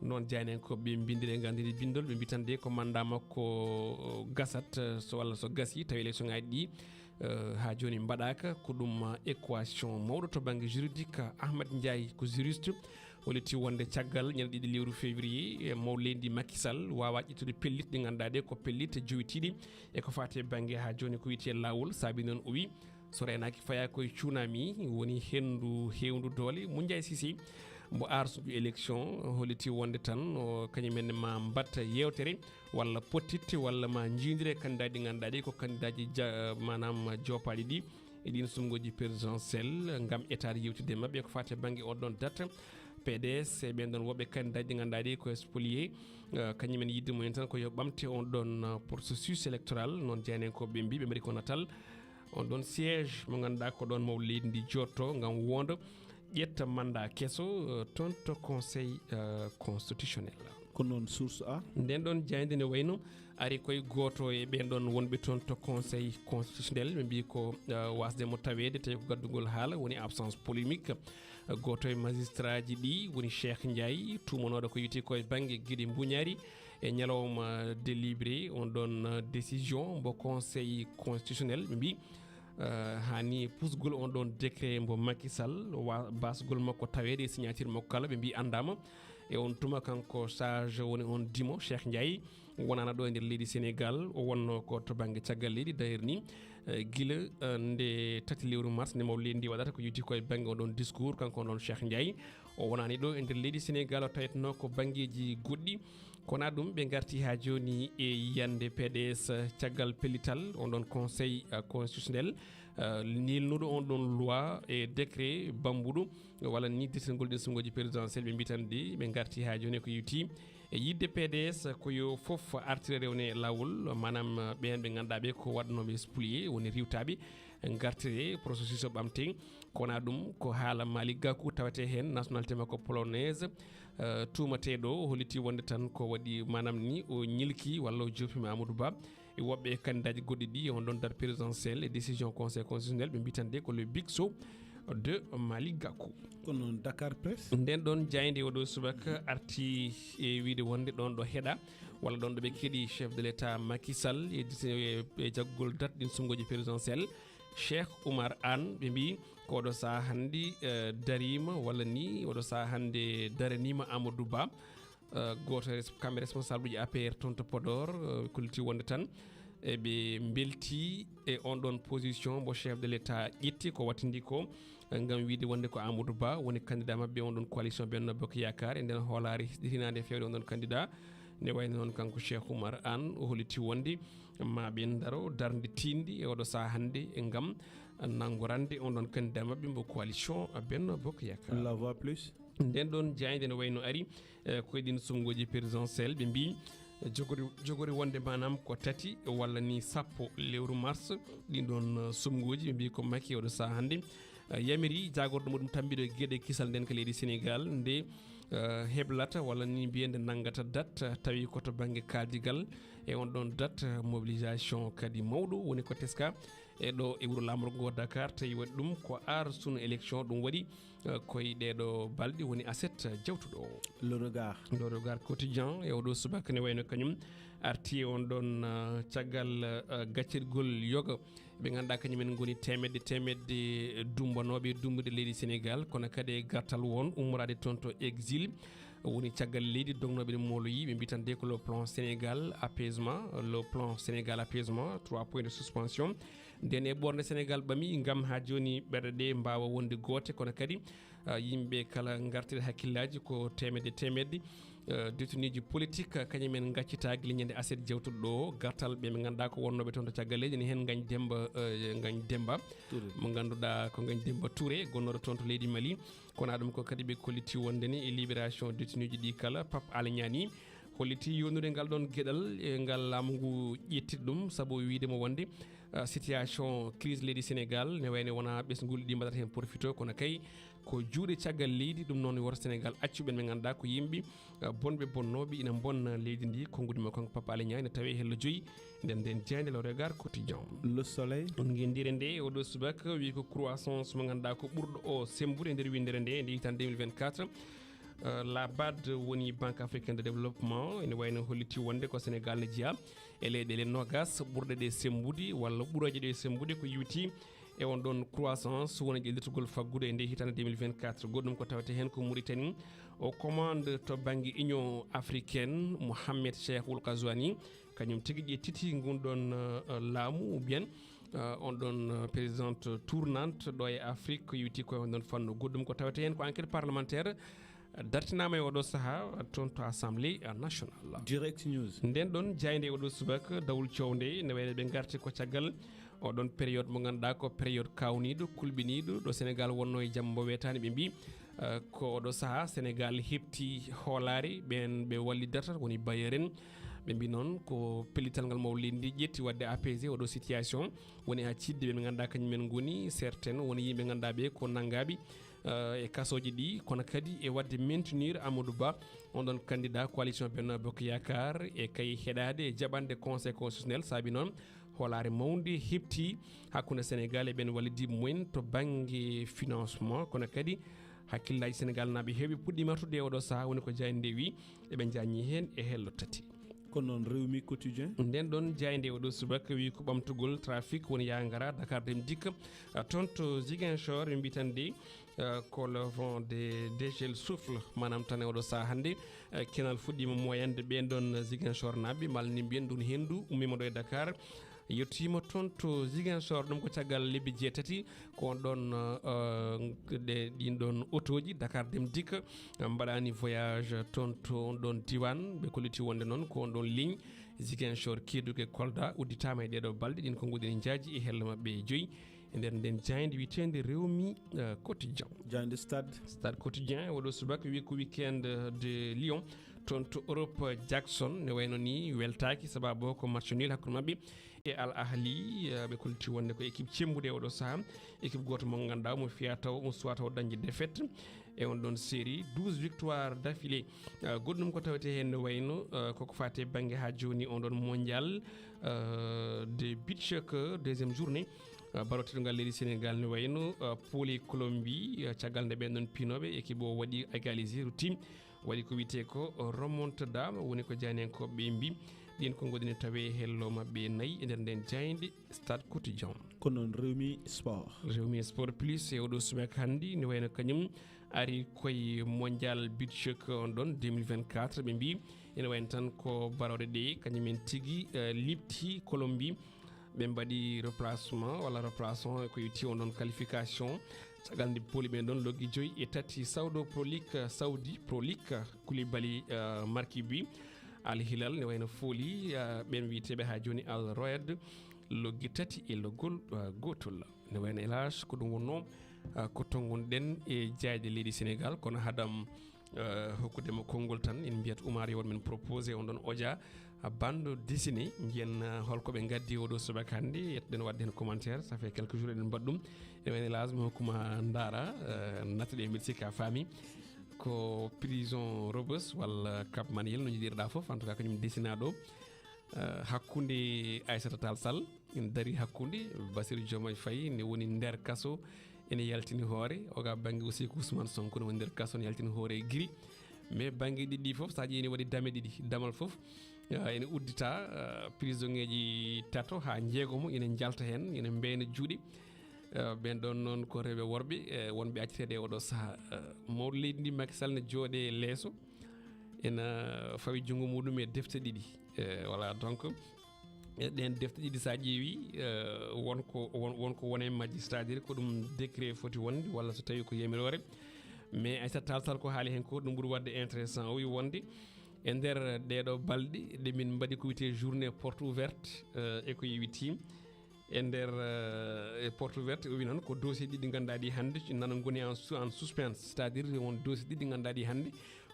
Noon jaaynde en ko ɓe mbindiri e ngal ndi bindol, ɓe mbi tan de ko mandat makko, eh, gasat, eh, so walla so gasi tawi élection ngaji ɗi, eh, haa jooni mbaɗaaka. Ko ɗum, eh, équation mawɗo to bannge juridique. Ahmed Ndiaye ko juriste, holliti wonde caggal ñande ɗiɗi lewru février, eh, mawɗo leydi Macky Sall waawa ƴettude pellitte ɗe ngannduɗaa ɗe ko pellitte jowitiiɗe e ko faati e bannge haa jooni ko wiyetee laawol. Saabi noon o wi so reenaaki fayaa koye tsunami, woni henndu heewndu doole. Moundiaye Cissé mo Aar Sunu Élection holliti wonde tan o kañum en ma mbatta yeewtere walla pottitte walla ma njiindire candidat ɗi ngannduɗaa ɗi ko candidat ji ja-, maanaam joopaaɗi ɗi e ɗin suɓngooji présidentielle ngam etaade yewtidde e maɓɓe ko faati e bannge on ɗon date. P D S e ɓen ɗon woɓɓe candidat ji ɗi ngannduɗaa ɗi ko spolié, eh, kañum en yidde mumen tan ko yo ɓamte on ɗon, eh, processus électoral. Noon jaayndiyankooɓe ɓe mbi ɓe mbaɗi ko natal on ɗon siège mo ngannduɗaa ko ɗon mawɗo leydi ndi jooɗto ngam woondo ƴetta mandat keso, eh, toon to Conseil, eh, constitutionnel. Ko noon Source A. Nden ɗon jaaynde ne wayno ari koye gooto e ɓen ɗon wonɓe toon to Conseil constitutionnel, ɓe mbi ko, eh, wasde mo taweede tawi ko gaddugol haala woni absence polémique. Gooto e magistraaji ɗi woni Cheikh Ndiaye, tuumanooɗo ko yowiti ko e bannge geɗe mbuñaari e ñalawma délibéré on ɗon, eh, décision mbo Conseil constitutionnel, ɓe mbi Hani pusgol on ɗon décret mbo Macky Sall, wa basgol makko taweede e signature makko kala, ɓe mbi anndaama. E on tuma kanko charge woni on dimo Cheikh Ndiaye, wonana ɗo e nder leydi Sénégal, o wonno ko to bannge caggal leydi. Dayir ni, eh, gila, eh, nde tati lewru mars nde maw leydi ndi waɗata ko yowti koye bannge on ɗon discours, kanko on ɗon Cheikh Ndiaye. O wonani ɗo e nder leydi Sénégal, o tawetno ko banngeeji goɗɗi. Kona ɗum, ɓe ngarti haa jooni e yiyannde P D S caggal pellital on ɗon conseil, eh, constitutionnel, eh, nilnuɗo on ɗon loi e décret bambuɗo walla ni dirtingol ɗin sumngooji présidentiel. Ɓe mbitan ɗi, ɓe ngarti haa jooni ko yowti e yidde P D S ko yo fof artire rewne laawol, maanaam, eh, ɓeen ɓe ngannduɗaa ɓe ko waɗnooɓe spolié, woni riwtaaɓe, ngartire processus o ɓamte. Kona ɗum, ko haala Malick Gakou tawete heen, nationalité makko polonaise, eh, tuumateeɗo o holliti wonde tan ko waɗi, maanaam ni o ñilki walla o joopima Amadou Ba e woɓɓe e kandidaaji goɗɗi ɗi on ɗon date présidentielle e décision conseil constitutionnel, ɓe mbitan de ko le big saut de Malick Gakou. Kono Dakar Presse? Nden ɗon jaaynde oɗo subaka arti e wiide wonde ɗon ɗo heɗa walla ɗon ɗo ɓe keɗi chef de l'État Macky Sall e, e, e jaggol date ɗin sumngooji présidentielle, Cheikh Oumar Anne, ɓe mbi ko oɗo saha hannde, eh, darima walla ni oɗo saha hannde daranima Amadou Ba. Eh, gooto e res-, kamɓe responsable uji A P R toon to Podor, eh, kolliti wonde tan eɓe mbelti e on ɗon position mbo chef de l'État ƴetti ko wattindi ko, eh, ngam wiide wonde ko Amadou Ba woni candidat maɓɓe on ɗon coalition Benno Bokk Yaakaar. E nden hoolaare hisɗitinande fewde on ɗon candidat, ne wayno noon kanko Cheikh Oumar Anne, o holliti wonde ma ɓe ndaro darnde tiiɗnde e oɗo saha hannde ngam nanngorande on ɗon candidat maɓɓe mbo coalition Benno Bokk Yaakaar. La Voix Plus. Nden ɗon jaaynde ne wayno ari, eh, koye ɗin sumngooji présidentielle, ɓe mbi, eh, jogori, jogori wonde maanaam ko tati walla ni sappo lewru mars, ɗin ɗon, eh, sumngooji, ɓe mbi ko Macky oɗo saha hannde, eh, yamiri jaagorɗo muɗum tambiɗo e geɗe kisal nden ka leydi Sénégal, nde, eh, heblata walla ni mbiyen nde nanngata date, eh, tawi ko to bannge kaaldigal e on ɗon date, eh, mobilisation kadi mawɗo woni ko teska e ɗo e wuro laamorgo ngo Dakar, tawi waɗi ɗum ko ar sunu élection, ɗum waɗi eh, koye ɗeɗo balɗe woni aset jawtuɗo o. Le Regard. Le Regard Quotidien e oɗo subaka ne wayno kañum arti e on ɗon, eh, caggal, eh, gaccirgol yoga ɓe ngannduɗaa kañum en ngoni temedde temedde dumbanooɓe e dumbude leydi Sénégal, kono kadi e gartal won ummoraade toon to exil woni caggal leydi dognooɓe no mooloyi, ɓe mbitande ko le plan Sénégal apaisement, le plan Sénégal apaisement, trois points de suspension. Nden e ɓornde Sénégal ɓami ngam haa jooni ɓerɗe ɗe mbaawa wonde goote, kono kadi, ah, yimɓe kala ngartiri hakkillaaji ko teemedde teemedde, eh, détenueji politique, kañum en ngaccitaaki leññande aset jawtuɗo ɗo, gartal ɓe ɓe ngannduɗaa ko wonnooɓe toon to caggal leydi, ne heen Ngagne Demba, eh, Ngagne Demba, Touré. Mo ngannduɗaa ko Ngagne Demba Touré, gonnooɗo toon to leydi Mali. Kono ɗum ko kadi ɓe kolliti wonde ni e libération détenueji ɗi kala, Pape Alé Niang ni holliti yonnude ngal ɗon geɗal e ngal laamu ngu ƴetti ɗum, sabu wiide mo wonde, ah, situation crise leydi Sénégal ne wayno wona ɓesnguuli ɗi mbaɗata heen profito, kono kay ko juuɗe caggal leydi, ɗum noon woto Sénégal accu ɓen ɓe ngannduɗaa ko yimɓe, ah, bonɓe bonnooɓe ina mbonna leydi ndi. Konguɗi mo kanko Pape Alé Niang ene tawi e hello joyi. Nden nden jaaynde Le Regard Quotidien. Le Soleil. On ngenndiire nde oɗo subaka wi ko croissance mo ngannduɗaa ko ɓurɗo o semmbude e nder winndere nde, nde hitande deux mille vingt-quatre. Eh, la bad woni Banque Africaine de Développement, ene wayno holliti wonde ko Sénégal ne jeyaa e leyɗeele nogas ɓurɗe ɗe semmbude walla ɓurooje ɗe semmbude ko yowti e on ɗon croissance woni ƴellitgol faggudu e nde hitande deux mille vingt-quatre. Goɗɗum ko tawete heen ko Mauritanie o commande to bannge Union Africaine, Mohamed Cheikh Ould Ghazouani, kañum tigi ƴettiti ngun ɗon, eh, laamu ou bien, eh, on ɗon, eh, présidente tournante ɗo e Afrique, ko yowti koye on ɗon fannu. Goɗɗum ko tawete heen ko enquête parlementaire, eh, dartinaama e oɗo saha toon to Assemblée nationale. Direct News. Nden ɗon jaaynde e oɗo subaka dawol cownde ne wayno ɓe ngarti ko caggal oɗon période mo ngannduɗaa ko période kawniiɗo, kulɓiniiɗo, ɗo Sénégal wonno e jambo weetaani, ɓe mbi, eh, ko oɗo saha Sénégal heɓti hoolaare ɓeen ɓe wallidata woni bailleur en. Ɓe mbi noon ko pellital ngal maw leydi ndi ƴetti waɗde apaisé oɗo situation woni haa cidde ɓe ɓe ngannduɗaa kañum en ngoni certaines woni yimɓe ngannduɗaa ɓe ko nanngaɓe, eh, e kasooji ɗi, kono kadi e waɗde maintenir Amadou Ba, on ɗon candidat coalition Benno Bokk Yaakaar, e kay heɗaade e jaɓande Conseil constitutionnel. Saabi noon hoolaare mawnde heɓti hakkunde Sénégal e ɓen wallidiiɓe mumen to bannge financement, kono kadi hakkillaaji Sénégal naaɓe heewɓe puɗɗiima artude e oɗo saha, woni ko jaaynde nde wi eɓe njaññi heen e hello tati. Kono noon, Rewmi Quotidien. Nden ɗon jaaynde oɗo subaka wi ko ɓamtugol trafic woni yangara Dakar Dem Dikk, ah, toon to Ziguinchor, ɓe mbi tan de, ah, ko le vent de dégel souffle, maanaam tan e oɗo sahaa hannde, ah, kenal fuɗɗiima moyande ɓeen ɗon Ziguinchor naaɓe, malla ni mbiyen ɗum henndu ummiima ɗo e Dakar, yettiima toon to Ziguinchor, ɗum ko caggal lebbi jeetati ko on ɗon, ah, ɗe, ɗin ɗon otooji Dakar Dem Dikk, ah, mbaɗaani voyage toon to on ɗon diiwaan, ɓe kolliti wonde noon ko on ɗon ligne Ziguinchor, Kédougou e Kolda udditaama e ɗeeɗoo balɗe. Ɗin ko ngonɗini njaaji e hello maɓɓe e joyi e nder nden jaaynde wiyeteende Rewmi, eh, Quotidien. Jaaynde Stade. Stade Quotidien, oɗo subaka wi ko weekend de Lion. Toon to Europe, Jackson ne wayno ni weltaaki sababu ko match nul hakkunde maɓɓe e Al Ahli, eh, ɓe kolliti wonde ko équipe cembude e oɗo sahaa. Équipe gooto mo ngannduɗaa mo fiya taw, mo suwa taw dañde défaite e on ɗon série, douze victoires d'affilée. Ah, goɗɗum ko tawete heen no wayno, ah, koko faati e bannge haa jooni on ɗon mondial, ah, de beach soccer, deuxième journée. Ah, barotirgal leydi Sénégal no wayno, ah, pooli Colombie, ah, caggal nde ɓeen ɗon piinooɓe, équipe o waɗi égalisé, rutti, waɗi ko wiyetee ko remontada, woni ko jaayndiyankooɓe ɓe mbi. Ɗin ko ngonɗini tawe hello maɓɓe nayi e nder nden jaaynde Stade Quotidien. Kono noon Rewmi Sport. Rewmi Sport Plus e oɗo subaka hannde ne wayno kañum ari koye mondial beach soccer on ɗon deux mille vingt-quatre, ɓe mbi ene wayno tan ko barooɗe ɗe kañum en tigi, eh, liɓti Colombie. Ɓe mbaɗi replacement walla replacement ko itti on ɗon qualification. Caggal nde pooli ɓen ɗon loggi joyi e tati Saudi Pro League, Saudi Pro League, Koulibaly, eh, marki bi. Al Hilal ne wayno fooli, eh, ɓen wiyeteeɓe haa jooni Al Rayed loggi tati e loggol, eh, gootol. Ne wayno hélas ko ɗum wonno, eh, ko tonngonɗen e jaayɗe leydi Sénégal, kono haadam, eh, hokkude mo konngol tan, en mbiyat Oumar yo waɗ men proposé on ɗon oja, ah, bande dessinée, njiyen, eh, holko ɓe ngaddi oɗo subaka hannde, yettoɗen waɗde heen commentaire, ça fait quelques jours eɗen mbaɗa ɗum. E wayno hélas mi hokkuma ndaara, eh, nattude e mbiɗa sikki a faami. Ko prison Rebeuss walla Cap Manuel no njiɗirɗa fof, en tout cas ko ñum dessinaa ɗo. Eh, hakkunde Aissata Tall Sall, ina darii hakkunde Bassirou Diomaye Faye, ne woni nder kaso, ene yaltini hoore. Oga bannge aussi ko Ousmane Sonko, ne woni nder kaso, ne yaltini hoore e giri. Mais bannge ɗiɗi fof, so a ƴeewi, ne waɗi dame ɗiɗi. Damal fof, eh, ene uddita, eh, prisonnier ji tato haa njeegomo, ene njalta heen, ene mbeena juuɗe. Eh, ɓeen ɗoon noon ko rewɓe worɓe, eh, wonɓe acceteeɗe e oɗo sahaa. Eh, mawɗo leydi ndi, Macky Sall, ne jooɗe leeso, ena fawi junngo muɗum e defte ɗiɗi. Eh, voilà, donc, e ɗeen defte ɗiɗi, so a ƴeewi, eh, won ko, won, won ko woni e majji, c'est-à-dire ko ɗum décret foti wonde, walla so tawi ko yamiroore. Mais Aissata Tall Sall ko haali heen ko ɗum ɓuri waɗde intéressant. O wi wonde e nder ɗeeɗo balɗe ɗe min mbaɗi ko wiyetee journée porte ouverte, eh, e ko yowiti e nder, eh, e porte ouverte, o wi noon ko dossier ɗiɗi ngannduɗaa ɗi hannde nana ngoni en su-, en suspense, c'est-à-dire won dossier ɗiɗi ngannduɗaa ɗi hannde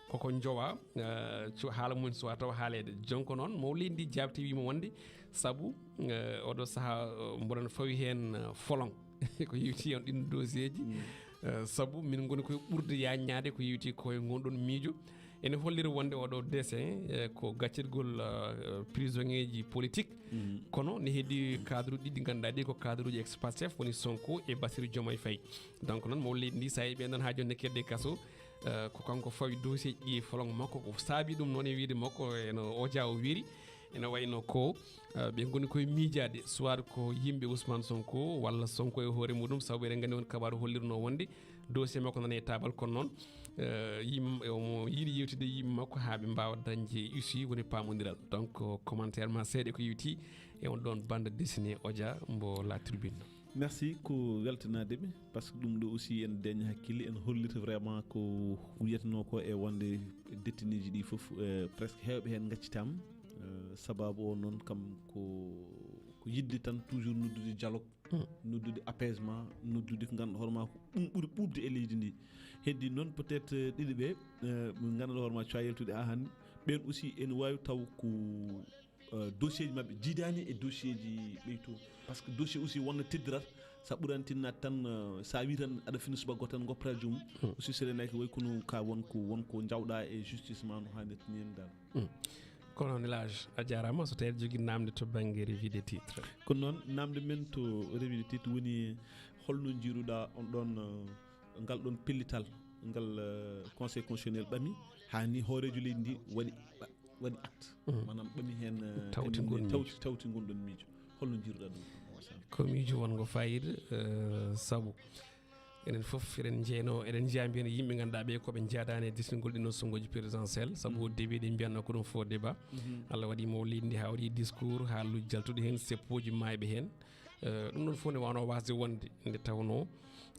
koko njowa, eh, co-, haala mum so tawa haaleede. Jonko noon, mawɗo leydi ndi jaabti, wiima wonde sabu, eh, oɗo sahaa, eh, mboɗon fawi heen, eh, folon. Ko yowiti on ɗin dossier ji. Mm. Eh, sabu min ngoni koye ɓurde yaññaade ko yowiti koye ngon ɗon miijo. Ene hollira wonde oɗo dessin, eh, ko gaccirgol, eh, prisonnier ji politique. Mm. Kono ne heedi cadre uji ɗiɗi ngannduɗaa ɗi ko cadre uji ex Pastef, woni Sonko e Bassirou Diomaye Faye. Donc noon, mawɗo leydi ndi, so a yii ɓen ɗon haa jooni ne kedde kaso, eh, ko kanko fawi dossier ji ɗi e folon makko, ko saabi ɗum noon e wiide makko, eno oja o wiiri, ene wayno ko, eh, ɓe ngoni koye miijaade, soit ko yimɓe Ousmane Sonko walla Sonko e hoore muɗum, sabu eɗen nganndi on kabaaru hollirno wonde dossier makko nana e taabal, kono noon, eh, yim-, omo yiɗi yewtide e yimɓe makko haa ɓe mbaawa dañde huissier, woni paamondiral. Donc, commentaire ma seeɗa ko yowiti e on ɗon bande dessinée oja mbo La Tribune. Merci, ko weltanaade ɓe, parce que ɗum ɗo aussi en dañi hakkille, en hollita vraiment ko wiyatnoo ko e wonde détenueji ɗi fof, eh, presque heewɓe heen ngaccitaama. Eh, sababu o noon kam ko, ko yiɗde tan toujours noddude dialogue, mm, noddude apaisement, noddude ko ngannduɗaa hoore maa ko ɗum ɓuri ɓuuɓde e leydi ndi. Heddi noon peut-être, eh, ɗiɗi ɓe, eh, ɓe ngannduɗaa hoore maa cowa yaltude haa hannde, ɓeen aussi ene waawi taw ko, eh, dossier ji maɓɓe jiidaani e dossier ji ɓey to. Parce que dossier aussi wonno teddirat, sa ɓurani tinnaat tan, eh, sa wi tan aɗa fini subaka tan goppata joomum. Hmm. Aussi seeɗa naaki way kono ka won ko, won ko njawɗa e justice ma no haanirta ni en dal. Hmm. Kono noon, Elage, a jaaraama, so tawii aɗa jogii naamnde to bannge revue des titres. Kono noon, naamnde men to revue des titres woni holno njiiruɗa on ɗon, eh, ngal ɗon pellital ngal, eh, Conseil constitutionnel ɓami, haa ni hooreejo leydi ndi waɗi ɓa-, waɗi acte, maanaam ɓami heen, eh, tawti ngon miijo. Tawti ngon ɗon miijo. Holno njiiruɗaa ɗum? Ko miijo wonngo faayiida, eh, sabu enen fof eɗen njeyno, eɗen njiya mbiyen yimɓe ngannduɗaa ɓe ko ɓe njeyaɗaani e distingol ɗin ɗon sonngooji présidentiel, sabu o débat ɗe mbiyatno ko ɗum faux débat. Allah waɗi mo leydi ndi haa waɗi discours, haalluuji jaltuɗi heen, seppooji maayɓe heen. Eh, ɗum ɗon fof ne waawno waasde wonde nde tawnoo,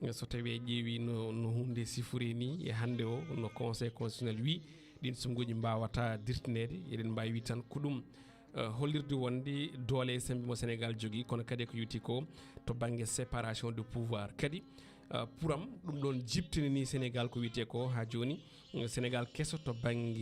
eh, so tawii a ƴeewi no, no huunde sifori ni e hannde o, no Conseil constitutionnel wi, ɗin sonngooji mbaawata dirtineede, eɗen mbaawi wi tan ko ɗum, eh, hollirde wonde doole e semmbe mo Sénégal jogii, kono kadi ko yowti ko to bannge séparation de pouvoir. Kadi, eh, pour am, ɗum ɗon jibtini ni Sénégal ko wiyetee ko haa jooni, eh, Sénégal keso to bannge,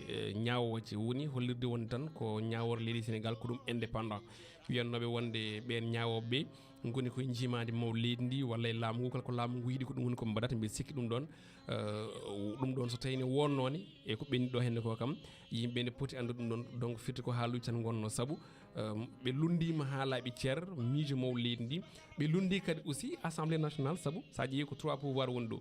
eh, ñaawooje, woni hollirde wonde tan ko ñaawoore leydi Sénégal ko ɗum indépendant. Wiyatnooɓe wonde ɓeen ñaawooɓe ɓe ngoni koye njiimaandi mawɗo leydi ndi walla e laamu ngu, kala ko laamu ngu yiɗi ko ɗum woni ko mbaɗata. Mbiɗa sikki ɗum ɗon, eh, ɗum ɗon so tawii ne wonnoone e ko ɓenni ɗo henne ko kam, yimɓe ne poti anndude ɗum ɗon. Donc firti ko haaluuji tan ngonno, sabu, eh, ɓe lunndiima haa laaɓi cer miijo mawɗo leydi ndi. Ɓe lunndii kadi aussi Assemblée nationale, sabu so a ƴeewi ko trois pouvoir woni ɗo.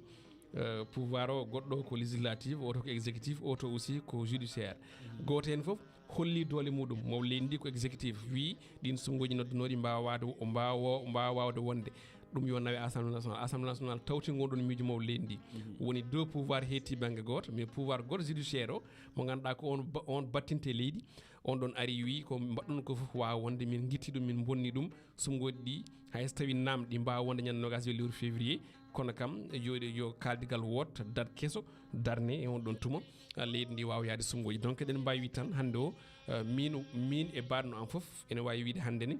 Eh, pouvoir o goɗɗo ko législatif, oto ko exécutif, oto aussi ko judiciaire. Gooto heen fof holli doole muɗum. Mawɗo leydi ndi ko exécutif, wi ɗin sonngooji noddanooɗi mbaawa waawde, mbaawa, mbaawa waawde wonde. Ɗum yo nawe Assemblée nationale. Assemblée nationale tawti ngon ɗon miijo mawɗo leydi ndi. Woni deux pouvoir heetti bannge gooto, mais pouvoir gooto judiciaire o, mo ngannduɗaa ko on ba-, on battinte leydi, on ɗon ari wi ko mbaɗɗon ko fof waawa wonde, min ngitti ɗum, min mbonni ɗum, sonngooji ɗi, hay so tawii naam ɗi mbaawa wonde ñande noogaas e lewru février, kono kam jooɗi yo kaaldigal woot, date keso, darne e on ɗon tuma, ah, leydi ndi waawa yahde sonngooji. Donc eɗen mbaawi wiide tan hannde o, ah, min, min e baɗɗo am fof ene waawi wiide hannde ne,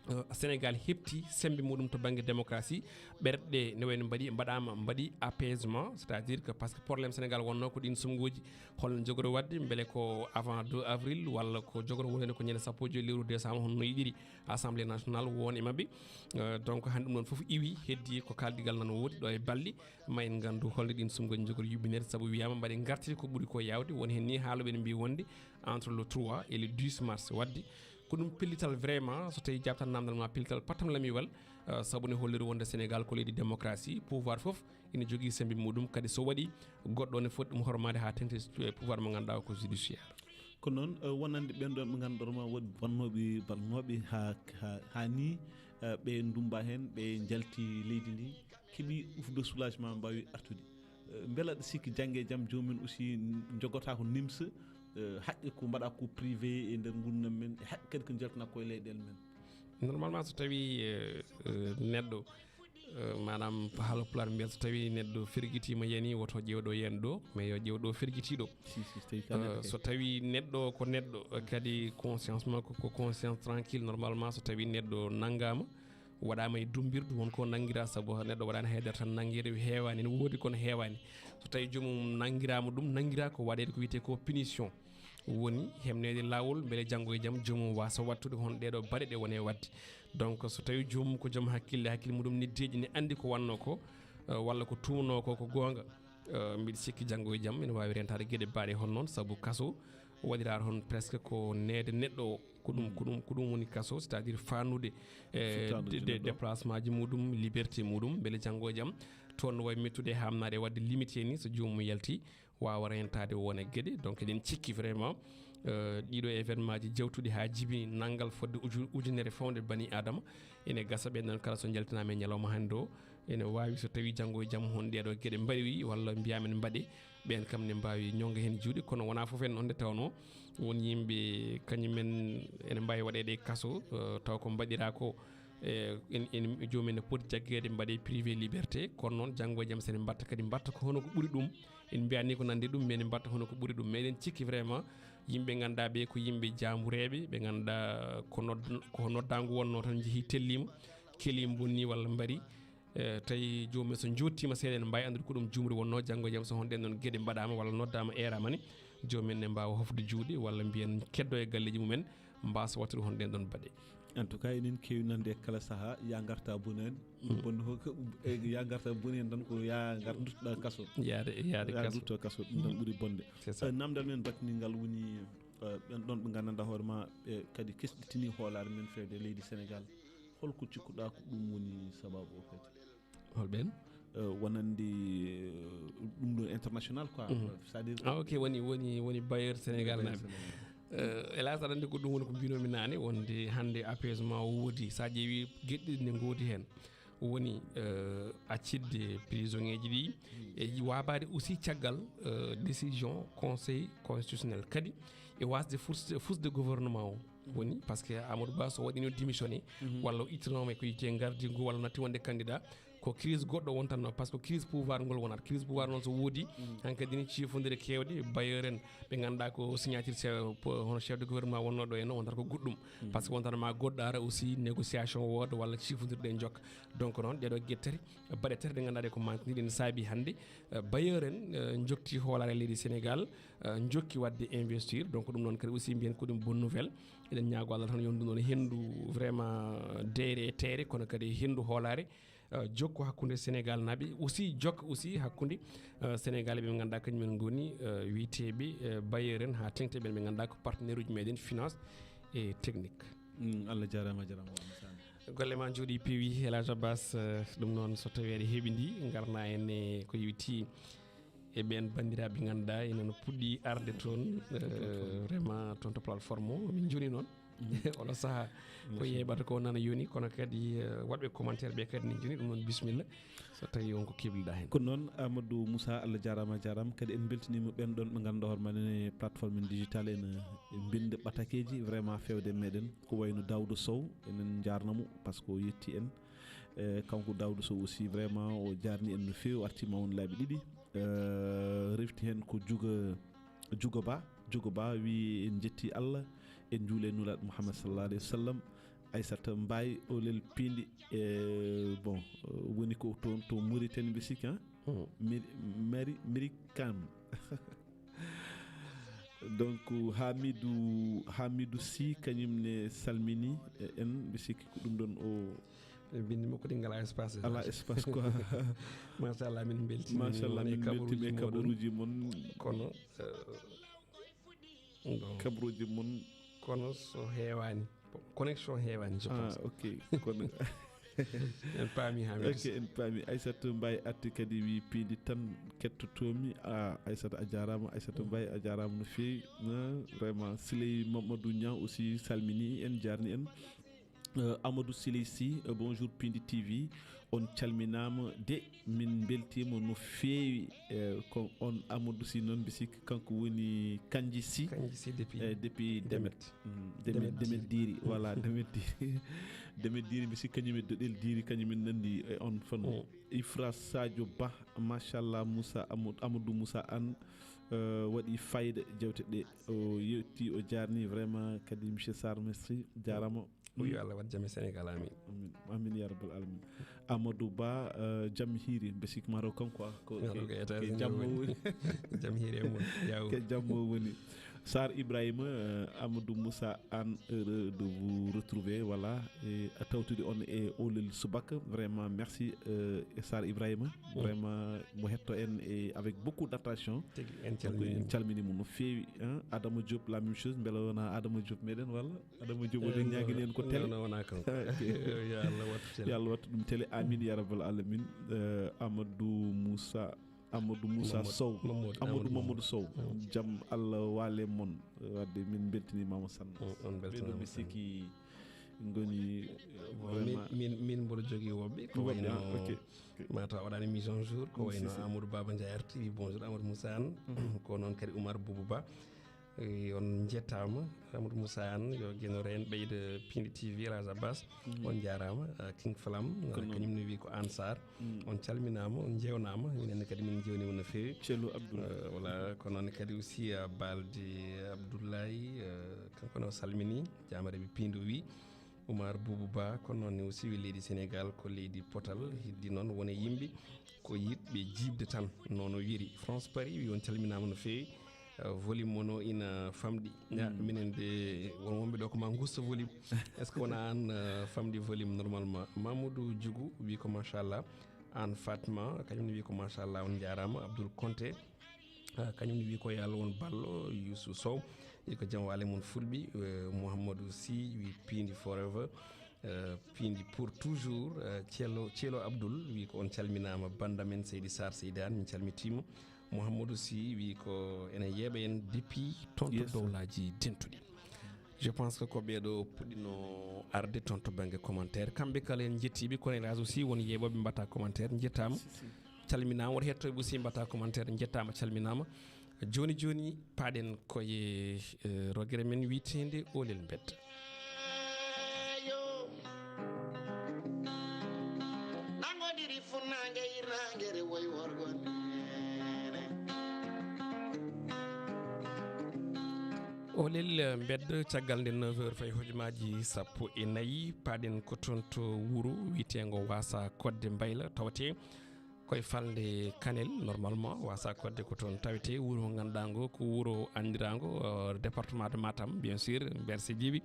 ah, Sénégal heɓti semmbe muɗum to bannge démocratie. Ɓerɗe ne wayno mbaɗi, mbaɗaama, mbaɗi apaisement, c'est-à-dire que, parce que problème Sénégal wonno ko ɗin sonngooji, holno jogori waɗde, mbele ko avant deux avril walla ko jogori wonde ko ñande sappo e joy lewru décembre, hono no yiɗiri Assemblée nationale won e maɓɓe. Euh, donc hannde ɗum ɗon fof iwi, heddi ko kaaldigal nana woodi ɗo e balɗe, ma en nganndu holno ɗin sonngooji njogori yuɓɓineede, sabu wiyaama mbaɗe ngartiri ko ɓuri ko yaawde, won heen ni haalooɓe ne mbiyi wonde entre le trois et le dix mars. Waɗde ko ɗum pellital vraiment, so tawii jaabtan naamndal ma, pellital pattam lamiwal, euh, sabu ne holliri wonde Sénégal ko leydi démocratie, pouvoir fof ina jogii semmbe muɗum, kadi so waɗi goɗɗo ne foti ɗum hormaade haa teŋti e pouvoir mo ngannduɗaa ko judiciaire. Ko noon, eh, wonande ɓeen ɗoon ɓe ngannduɗaa ma woodi bonnooɓe, bonnooɓe haa, haa, haa nii, eh, ɓe ndummba heen, ɓe njalti leydi ndi, keɓi ufde soulagement, mbaawi artude. Eh, mbela aɗa sikki jannge e jam joomum en aussi n-, njogotaako nimsa, eh, haqqe ko mbaɗa ko privé e nder nguurndam men, e haqqe kadi ko njaltana ko e leyɗeele men? Normalement, so tawii, eh, eh, neɗɗo, eh, maanaam, ko haala pulaar mbiyata, so tawii neɗɗo fergitiima, yani, woto ƴeew ɗo yani ɗo, mais yo ƴeew ɗo fergiti ɗo. Si, si, so tawii ka neɗɗo, eh, kay, so tawii neɗɗo ko neɗɗo, eh, kadi conscience makko ko conscience tranquille, normalement, so tawii neɗɗo nanngaama, waɗaama e dummbirdu, won ko nanngiraa, sabu neɗɗo waɗaani haydara tan nanngeede heewaani, ene woodi kono heewaani. So tawii joomum nanngiraama ɗum, nanngiraa ko waɗeede ko wiyetee ko punition. Woni heɓneede laawol, mbele janngo e jam joomum waasa waɗtude hono ɗee ɗoo baɗe ɗe woni e waɗde. Donc, so tawii joomum ko joom hakkille, hakkille muɗum ne deeƴi, ne anndi ko wannoo ko, eh, walla ko tuumanoo ko ko goonga, eh, mbiɗa sikki janngo e jam ene waawi rentaade geɗe baaɗe hono noon, sabu kaso waɗiraaka hono presque ko neede neɗɗo o. Ko ɗum, ko ɗum, ko ɗum woni kaso, c'est-à-dire fannude, eh, de-, de-, déplacement ji muɗum, liberté muɗum, mbele janngo e jam toon no wayi mettude e haamnaade e waɗde limité ni, so joomum yalti, waawa rentaade won e geɗe. Donc, eɗen cikki vraiment, euh, ɗiɗo événement ji jawtuɗi haa jibini nanngal fodde uju-, ujunere fawde bani Adama. Ene gasa ɓeen ɗoon kala so njaltinaama e ñalawma hannde o, ene waawi so tawii janngo e jam hon ɗee ɗoo geɗe mbaɗi walla mbiyaa men mbaɗe, ɓeen kam ne mbaawi ñoŋga heen juuɗe. Kono wonaa fof en noon nde tawnoo won yimɓe kañum en ene mbaawi waɗeede e kaso, euh, taw ko mbaɗiraa ko, eh, en, en, joomum en ne poti jaggeede mbaɗee privé liberté, kono noon janngo e jam so ne mbaɗta kadi mbaɗta ko hono ko ɓuri ɗum. En mbiyaani ko nanndi ɗum, mais ne mbaɗta hono ko ɓuri ɗum. Meɗen cikki vraiment yimɓe ngannduɗaa ɓe ko yimɓe jaambureeɓe, ɓe ngannduɗaa ko nodd-, ko noddaangu wonnoo tan, njehii telliima, kelii, mbonnii walla mbarii. Eh, tawi joomum en so njooɗtiima seeɗa ene mbaawi anndude ko ɗum juumri wonnoo, janngo e jam so hono ɗeen ɗoon geɗe mbaɗaama walla noddaama eeraama ne, joomum en ne mbaawa hofde juuɗe walla mbiyen keddo e galleeji mum en, mbaasa waɗtude hono ɗeen ɗoon baɗe. En tout cas, eɗen keewi nande e kala sahaa, ya ngarta bonaani. Mm. Bonde ko, ko, e, ya ngarta bonaani tan ko ya ngar duttoɗaa kaso. Yaade, yaade ya kaso. Dutto kaso, ɗum tan ɓuri bonde. C'est ça. Eh, namdal men battingal woni, eh, ɓen ɗon ɓe nganndanɗaa hoore ma, ɓe kadi kesɗitini hoolaare men feewde leydi Sénégal. Holko cikkuɗaa ko ɗum woni sababu o kadi? Hol ɓeen? euh, wonande, euh, ɗum ɗo international quoi. C'est-à-dire, ah, ok, woni woni woni bailleur Sénégal naɓe. Hélas, aɗa anndi ko ɗum woni ko mbinomi nane, wonde hannde apaisement o woodi. Sa ƴeewi geɗe ɗe ngoodi heen, woni, euh, accidde prisonnier ji ɗi, e waabade aussi caggal, euh, décision conseil constitutionnel, kadi e wasde force, force de gouvernement o. Woni parce que Amadou Ba so waɗino démissionné, walla o ittinoma ko yiite gardi ngu, walla natti wonde candidat, ko crise goɗɗo wontanno, parce que crise pouvoir ngol wonat. Crise pouvoir noon so woodi, hankadi ni ciifondire kewɗe, bailleur en, ɓe ngannduɗaa ko signature chef, po-, hono chef de gouvernement wonno ɗo en, wontat ko goɗɗum. Parce que wontat ma goɗɗo ara aussi, négociation wooda walla ciifondirɗe en jokka. Donc noon, ɗeɗo geɗe tati, baɗe tati ɗe ngannduɗaa ɗe ko manque ni, ɗen saabi hannde, euh, bailleur en, euh, jokti hoolare leydi Sénégal, euh, jokki waɗde investir. Donc ɗum noon kadi aussi mbiyen ko ɗum bonne nouvelle. Eɗen ñaago Allah tan yo ɗum noon henndu vraiment deere e teere, kono kadi henndu hoolare, euh, jokko hakkunde Sénégal naɓe aussi, jokka aussi hakkunde, euh, Sénégal ɓe ngannduɗaa kañum en ngoni, euh, wiyeteeɓe, euh, bailleur en, haa teŋti ɓen ɓe ngannduɗaa ko partenaire uji meɗen finance et technique. Mm, Allah jarama, jarama, Wama Sane. Golle ma njooɗi peewi, El Hadj Abbas, euh, ɗum noon so tawi aɗa heɓi ndi, ngarna en e ko yowiti e ɓen banndiraaɓe ngannduɗaa ina no puɗɗi arde toon, euh, vraiment toon to plateforme o. Min njoni noon. Oɗo saha ko yeɓata ko nana yoni, kono kadi, eh, waɗɓe commentaire ɓe kadi ne joni, ɗum noon bismilla so tawi won ko kebliɗa hen. Ko noon, Amadou Moussa, Allah jarama, jarama. Kadi en beltinima ɓen ɗon ɓe ganduɗa hoore ma ne plateforme digital ene mbinda ɓatakeji vraiment fewde e meɗen. Ko wayno Daouda Sow, enen jarnamo parce que o yetti en. Eh, kanko Daouda Sow aussi vraiment o jarni en no fewi, o artima won laabi ɗiɗi. Eh, refti hen ko Juga, Juga Ba. Juga Ba wi en jetti Allah, en juule Nulaaɗo Muhammad sallallahu alayhi wa sallam. Aissata Mbaye Olel Pindi, eh, bon, eh, woni ko toon to Mauritanie mbi sikki, hein? Mari, Mari, Mari Kane. Donc, Hamidou, Hamidou Sy, kañum ne salmini, eh, en, mbi sikki ko ɗum ɗon o. E bindi makko ɗi ngala espace. Ala espace quoi. Machallah, min beltini. Machallah, min beltini e kabaruji mon. Kono, eh, bon. Kabaruji mon. Kono so heewani. Bon, connexion heewani, je pense. Ah, ok. Kono en paami, Hamidou. Ok, en paami. Aissata Mbaye arti kadi wi piindi tan kettotomi. Ah, Aissata a jarama, Aissata Mbaye a jarama no fewi. Ah, vraiment, Siley Mamadou Niang aussi salmini en, jarni en. Euh, Amadou Siley Sy, euh, bonjour Pindi T V. On calminama de, min beltima no fewi. Euh, ko on Amadou Sy noon, mbi sikki kanko woni Kandji Sy. Kandji Sy depuis, euh, depuis Demet. Demet. Mm, Demet, Demet Diri. Diri. Voilà, Demet Diri. Demet Diri, mbi sikki kañum e Doɗel Diri, kañum en nandi e on fan. Mm. Ifra Sadio Ba, machallah, Moussa Amadou, Amadou Moussa Anne, euh, waɗi fayida jewte ɗe. O yetti, o jarni vraiment kadi monsieur Sarr, merci, jarama. O yo Allah waɗ jam e Sénégal, amin. Amin, amin ya rabbal alamin. Amadou Ba, euh, jam hiiri, mbi sikki mataw kanko, ah, ko, ko, ko États-Unis jammo woni. Jam hiiri e mon, yaw. Ko jammo woni. Sarr Ibrahima, euh, Amadou Moussa Anne, heureux de vous retrouver, voilà, e a tawtude on e Olel Subaka, vraiment merci, euh, e Sarr Ibrahima, vraiment mo hetto en e avec beaucoup d'attention. Tigi, en calmini mo no fewi, hein. Adama Diop, la même chose, mbela wona Adama Diop meɗen walla? Adama Diop, oɗen ñaagini en ko télé. Non, non, wona kanko. Ok. Yo Allah wattu télé. Yo Allah wattu ɗum télé. Amin ya rabbal alamin. Euh, Amadou Moussa, Amadou Moussa Sow. Amadou Mamadou Sow. Jam Allah waale mon. Wadde min beltinimama sanne. On, on beltinama sanne. Ɓeɗo mi sikki ngoni, euh, vraiment. Min, min, min mboɗo jogii woɓɓe. Ko wayno, ah, ok. Mataw a waɗani mise en jour. Ko wayno Amadou Baba Ndiaye R T V, bonjour Amadou Moussa Anne. Ko noon kadi Oumar Boubou Ba. Eh, on njettaama, Amadou Moussa Anne, yo genore en ɓeyda Pindi T V, El Hadj Abbas. On jaaraama, ah, King Flam, ah, kañum ne wi ko Anne Sarr. On calminaama, on njeewnaama, minen ne kadi min njeewniima no feewi. Celo Abdoul. Eh, voilà, ko noon kadi aussi, ah, Balde Abdoulaye, eh, kanko ne o salmini, jaamare ɓe Pindo wi. Oumar Boubou Ba, kono noon ne o siwi leydi Sénégal ko leydi potal, heddi noon won e yimɓe ko yiɗɓe jiiɓde tan, noon o wiyri. France Paris wi on calminaama no feewi. Eh, volume mon o ina famɗi. Ya, minen de, won wonɓe ɗo ko ma ngusta volume. Est-ce que wona aan, eh, famɗi volume normalement? Mamoudou Diougou wi ko machallah. Aan Fatma, kañum ne wi ko machallah, on njaaraama. Abdoul Konté, ah, kañum ne wi ko yo Allah won ballo. Youssou Sow wi ko jam waale mon fulɓe. Eh, Mouhamadou Sy wi Pindi forever. Eh, piindi pour toujours, eh, Ceelo, Ceelo Abdoul wi ko on calminaama, bannda men Seydi Sarr Seydi Aan, min calmitiima. Mouhamadou Sy wi ko ene yeeɓa en depuis toon to Yes, sir. Dowlaaji dentuɗi. Je pense que ko ɓeeɗo puɗɗino arde toon to bannge commentaire. Kamɓe kala en njettiiɓe, kono hélas aussi won yeeɓooɓe mbaɗata commentaire, njettaama. Si, si. Calminaama, woto hettooɓe aussi mbaɗata commentaire, njettaama, calminaama. Jooni jooni, paaɗen koye, eh, rogere men wiyeteende Oolel Mbedda. Yo. Nangodiri funnaange irnaange re woy worgo neene. Oolel Mbedda, caggal nde neuf heures fayi hojomaaji sappo e nayi, paaɗen ko toon to wuro wiyeteengo Waasa Kodde Mbayla, tawetee koye falnde Kanel. Normalement, Waasa Kodde ko toon tawetee, wuro ngo ngannduɗaa ngo ko wuro anndiraango, euh, département de Matam, bien sûr, Berse Jibi.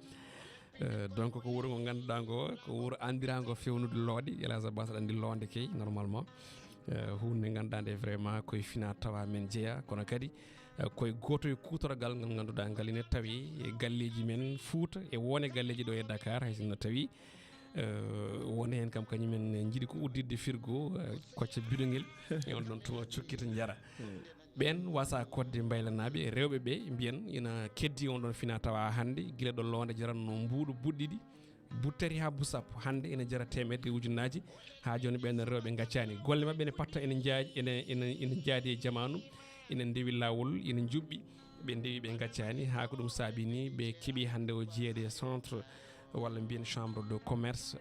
Euh, donc ko wuro ngo ngannduɗaa ngo ko wuro anndiraango fewnude looɗe, El Hadj Abbas aɗa anndi loonde kay, normalement. Euh, huunde nde ngannduɗaa nde vraiment koye fina tawa men jeeya, kono kadi, euh, koye gooto e kuutorgal ngal ngannduɗaa ngal ene tawi e galleeji men Fuuta, e wone galleeji ɗo e Dakar, hay sinno tawi, euh, wone heen kam kañum en njiɗi ko udditde firgo, euh, kocca bidongel, e on ɗon tuma cokkita njara. Ɓeen Waasa Kodde Mbaylanaaɓe, rewɓe ɓe mbiyen ina keddi on ɗon fina tawa hannde, gila ɗo loonde jaranno mbuuɗu buɗɗiɗi, buttari haa bu sappo, hannde ina jara teemedde ujunnaaji, haa jooni ɓeen rewɓe ngaccaani. Golle maɓɓe ene patta, ene njaaji, ene, ene, ene njaadi e jamaanu, ene ndewi laawol, ene njuɓɓi, ɓe ndewi ɓe ngaccaani, haa ko ɗum saabi ni ɓe keɓi hannde o jeyeede e centre walla mbiyen chambre de commerce.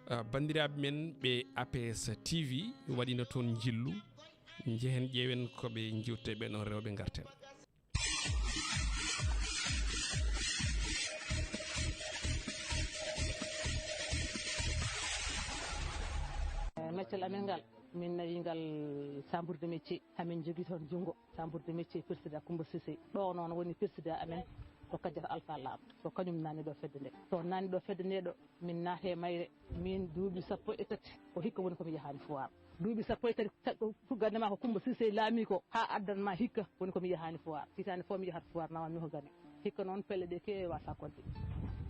Ah, banndiraaɓe men ɓe A P S T V waɗino toon njillu. Njehen ƴeewen ko ɓe njiwte ɓe ɗon rewɓe ngarten. Eh, meccel amen ngal, min nawi ngal chambre de métier. Amin jogii toon junngo, chambre de métier, président Coumba Cissé. Ɗo noon woni président amen, ko Kadiata Alpha Lam. Ko kañum naani ɗo fedde nde. To naani ɗo fedde nde ɗo, min naate mayre, min duuɓi sappo e tati. Ko hikka woni ko mi yahaani foire. Duuɓi sappo e tati, ta-, ko tuggande ma ko Coumba Cissé laami ko, haa addan ma hikka, woni ko mi yahaani foire. Hitaande fof mi yahat foire, nawan mi ko gane. Hikka noon pelle ɗe keewi Waasa Kodde.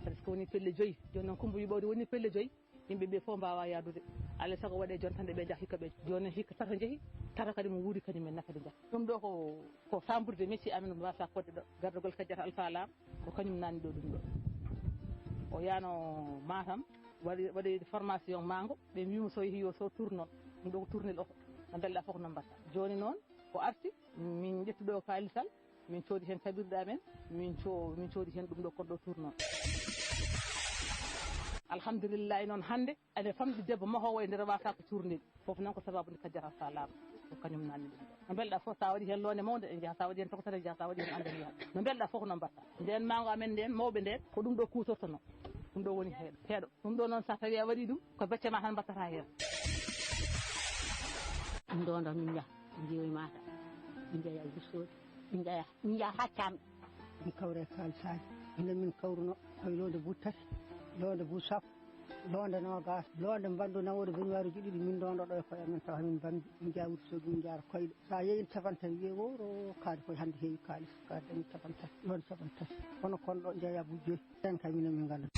Par ce que woni pelle joyi. Jooni noon Coumba wi ɓawde woni pelle joyi. Yimɓe ɓe fof mbaawa yahdude. Alaa e sago waɗe jonta nde ɓe njaha hikka ɓe. Jooni hikka tato njehi, tato kadi mo wuuri kañum en kadi njaha. Ɗum ɗo ko, ko chambre de métier amen ɗum Waasa Kodde ɗo. Gardagol Kadiata Alpha Lam, ko kañum naani ɗo ɗum ɗo. O yahno Matam, waɗi, waɗi formation maango, ɓe mbiimo so yehi yo so tourne noon. Ɗum ɗo ko tournel oto. No mbelɗa fof no mbaɗta. Jooni noon, o arti, min ƴettu ɗo kaalisal, min coodi heen kaɓirɗe amen, min co-, min coodi heen ɗum ɗo kon ɗo tourne noon. Alhamdulillahi noon hannde, ene famɗi debbo mahoowo e nder Waasa ko tournel. Fof noon ko sababu nde Kadiata Alpha Lam. Ko kañum naani ɗum ɗo. No mbelɗa fof, sa waɗi heen loonde mawnde, en njaha, sa waɗi heen tokosere, en njaha, sa waɗi heen ande, en njaha. No mbelɗa fof no mbaɗta. Ndeen maango amen ndeen, mawɓe ndeen, ko ɗum ɗo kuutortono. Ɗum ɗo woni heeɗo. Heeɗo. Ɗum ɗo noon, sa tawi a waɗi ɗum, ko becce ma tan mbattata heen. Ɗum ɗo, ɗo min njaha, min njeewi Matam. Min njeeya Wursoodi. Min njeeya, min njeeya haa Caamɗi. Min kawra e kaalisaaji. Minen min kawruno koye loonde buuɗi tati, loonde buuɗi sappo, loonde noogaas, loonde mbandu nawooɗo benuwaaruuji ɗiɗi, min ndondo ɗo e koye amen, tawa min mbambi, min njeeya Wursoodi, min njaara koyɗe. Sa yeeyi capanɗe tati, wiye wowro, kaari koye hannde heewi kaalis, kaari dañi capanɗe tati, loonde capanɗe tati. Kono kon ɗo njeeya buuɗi joyi. Ɓen kay minen min nganndaa.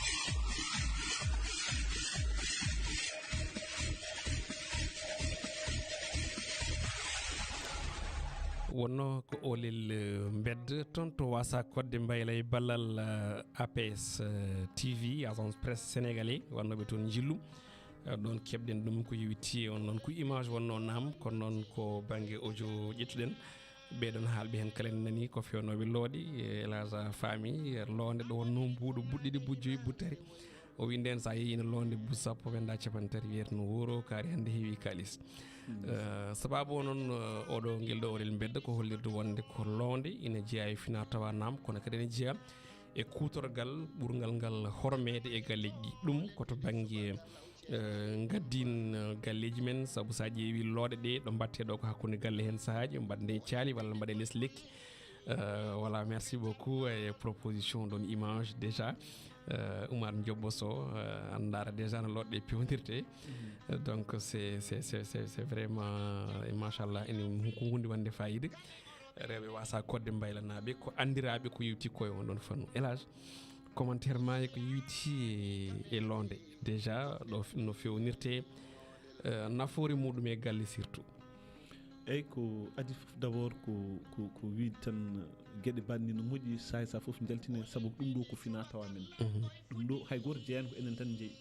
Wonno ko Oolel, eh, Mbedda toon to Waasa Kodde Mbayla e ballal, eh, A P S, eh, T V, Agence Presse Sénégalais, wonnooɓe toon njillu. Eh, ɗoon keɓɗen ɗum ko yowiti on noon ko image wonnoo naam, kono noon ko bannge audio ƴettuɗen. Ɓeeɗoon haalɓe heen kala en nanii ko feewnooɓe looɗe, eh, El Hadj a faami, eh, loonde ɗo wonnoo mbuuɗu buɗɗiɗi, buuɗi joyi, buuɗi tati. O wi ndeen so a yehii no loonde buuɗi sappo, wonda capanɗe tati, wiyete no wuuro, kaari hannde heewi kaalis. Mm. Eh, sababu o noon, eh, oɗo ngel ɗo Oolel Mbedda ko hollirde wonde ko loonde ina jeyaa e fina tawa naam, kono kadi ene jeyaa e kuutorgal ɓurngal ngal hormeede e galleeji ɗi. Ɗum ko to bannge, eh, ngaddin, eh, galleeji men, sabu so a ƴeewi looɗe ɗe ɗo mbaɗtee ɗo ko hakkunde galle heen sahaaji, mbaɗnde caali walla mbaɗe les lekki. Eh, voilà, merci beaucoup e proposition ɗon image déjà. Eh, Oumar Ndiobbo Sow, eh, an ndaara déjà no looɗe ɗe pewndirte. Mhm. Eh, donc c'est, c'est, c'est, c'est, c'est vraiment, eh, machallah, ene ko huunde wonde fayida. Rewɓe Waasa Kodde Mbaylanaaɓe ko anndiraaɓe ko yewti koye on ɗon fannu. El Hadj, commentaire ma e ko yewti e, e loonde. déjà ɗo f- no fewnirte, eh, nafoore muɗum e galle surtout. Eyyi, ko adi fof d'abord ko ko ko wiide tan, geɗe banni no moƴƴi saay sa fof jaltine, sabu ko ɗum ɗo ko fina tawa men. Ɗum ɗo hay goto jeeyani, ko enen tan jeeyi.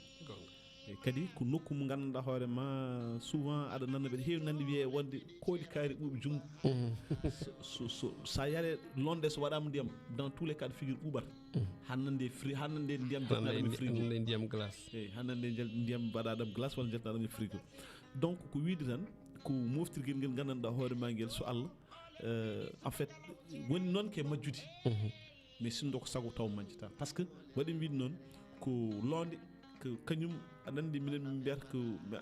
E kadi ko nokku mo ganduɗa hoore ma, souvent aɗa nana mbeɗa heewi nande wiye wonde kooli kaari ɓuuɓi junngo. So- so- so- sa yare londe so waɗama ndiyam, dans tous les cas de figure ɓuuɓata. Hannande fri hannande ndiyam jotnaɗo mi frigo. Hannande ndiyam glace. Eyyi, hannande ndiyam mbaɗaɗam glace walla jotnaɗo mi frigo. Donc ko wiide tan ko moftirgel ngel gandanɗa hoore ma ngel, so Allah, euh, en fait, woni noon ke majjude. Mais sinno ko sago taw majjata, parce que waɗi mi wiide noon ko londe ko kañum, aɗa andi minen min mbiyata ko, eh,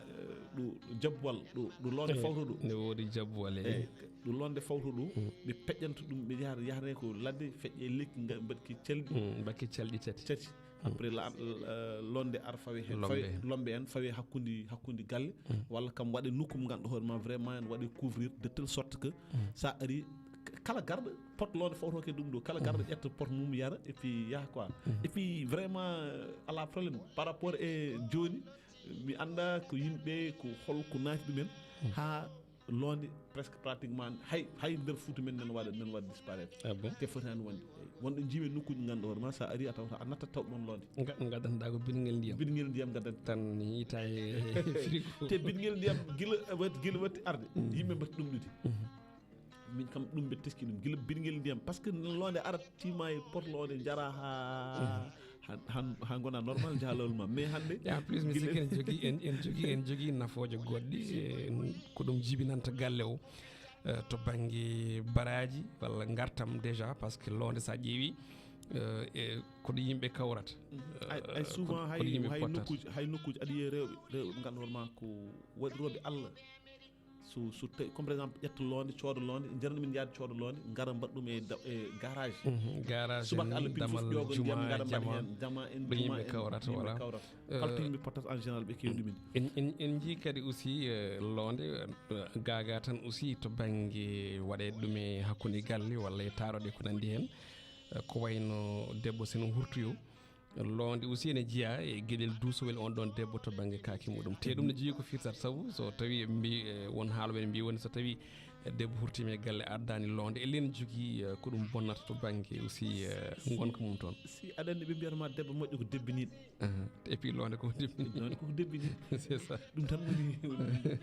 ɗo ɗo jabbuwal ɗo ɗo londe fawto ɗo. Ne woodi jabbuwal e Eyyi, ɗo londe fawto ɗo ɓe peƴƴanta ɗum, ɓe yahata yahrane ko ladde, feƴƴe lekki, mbaɗki calɗi. Mm, bakke calɗi tati. Tati. Après la, euh, londe ar fawe hen, Lombe fawe hen. Lombe hen, fawe hakkude hakkude galle, walla kam waɗe nokku mo ganduɗa hoore ma vraiment ne waɗe couvrir de telle sorte que sa ari, k- kala garɗo pot londe fawto ke ɗum ɗo, kala garɗo ƴetta pot mum yara et puis yaha quoi. Et puis vraiment, euh, ala problème par rapport e joni, mi anda ko yimɓe ko hol ko naati ɗumen ha londe presque pratiquement hay hay nder Fouta men nan waɗa nan waɗa disparaître. Ah bon? Te fotani wonde. Wonɗo jiimi nokkuji ganduɗa hoore ma sa ari a tawta a nattat taw ɗon londe. Ga- gaddanɗa ko birgel ndiyam. Birgel ndiyam gaddan. Tan yita e frigo. Te birgel ndiyam gila wat gila watti arde yimɓe mbatti ɗum ɗude. Min kam ɗum mbe teski ɗum gila birgel ndiyam, parce que londe arat tima e pot londe jara ha ha ha gona normal jalawol ma, mais hande Ya plus mi gila- sikki en jogi en en jogi en jogi nafooje goɗɗi, eh, ko ɗum jibinanta galle o, eh, to bangge baraji walla gartam déjà, parce que londe sa ƴeewi, eh, e ko ɗo yimɓe kawrata. ay, ay souvent Ko- hay ko yimɓe hay pottata. Nokkuji hay nokkuji aɗa yiya rewɓe rewɓe ganduɗa hoore ma ko waɗi rewɓe Allah. So so tawi comme par exemple ƴetta londe cooda londe jarani min yaade cooda londe gara mbaɗa ɗum e da- e garage. Mhm, garage Subaka en, Allah pin fof damal ƴogo ndiyam juma gara mbaɗa jama. Hen jama en Ɗo juma yimɓe en kawrata, yimɓe voilà. Kawrata. Euh, Kaltu yimɓe pottata en général ɓe kewi ɗumen. En, en, en jii kadi aussi, eh, londe, eh, gaga tan aussi to bangge waɗe ɗum e hakkunde galle walla e taroɗe ko nandi hen. Eh, ko wayno debbo seno hurtoyo, londe aussi ene jeeya e gueɗel duusowel on ɗon debbo to bangge kaake muɗum, te ɗum ne jogui ko firtata, saabu so tawi en mbi, eh, won haaloɓe ne mbi woni so tawi debbo hurtima e galle addani londe, elen jogui, eh, ko ɗum bonnata to bangge aussi, eh, gonka mum toon. Si aɗa andi ɓe mbiyata ma debbo moƴƴo ko debbiniɗo. Aha. Et puis londe ko debbini. Londe koko debbini. C'est ça. Ɗum tan woni woni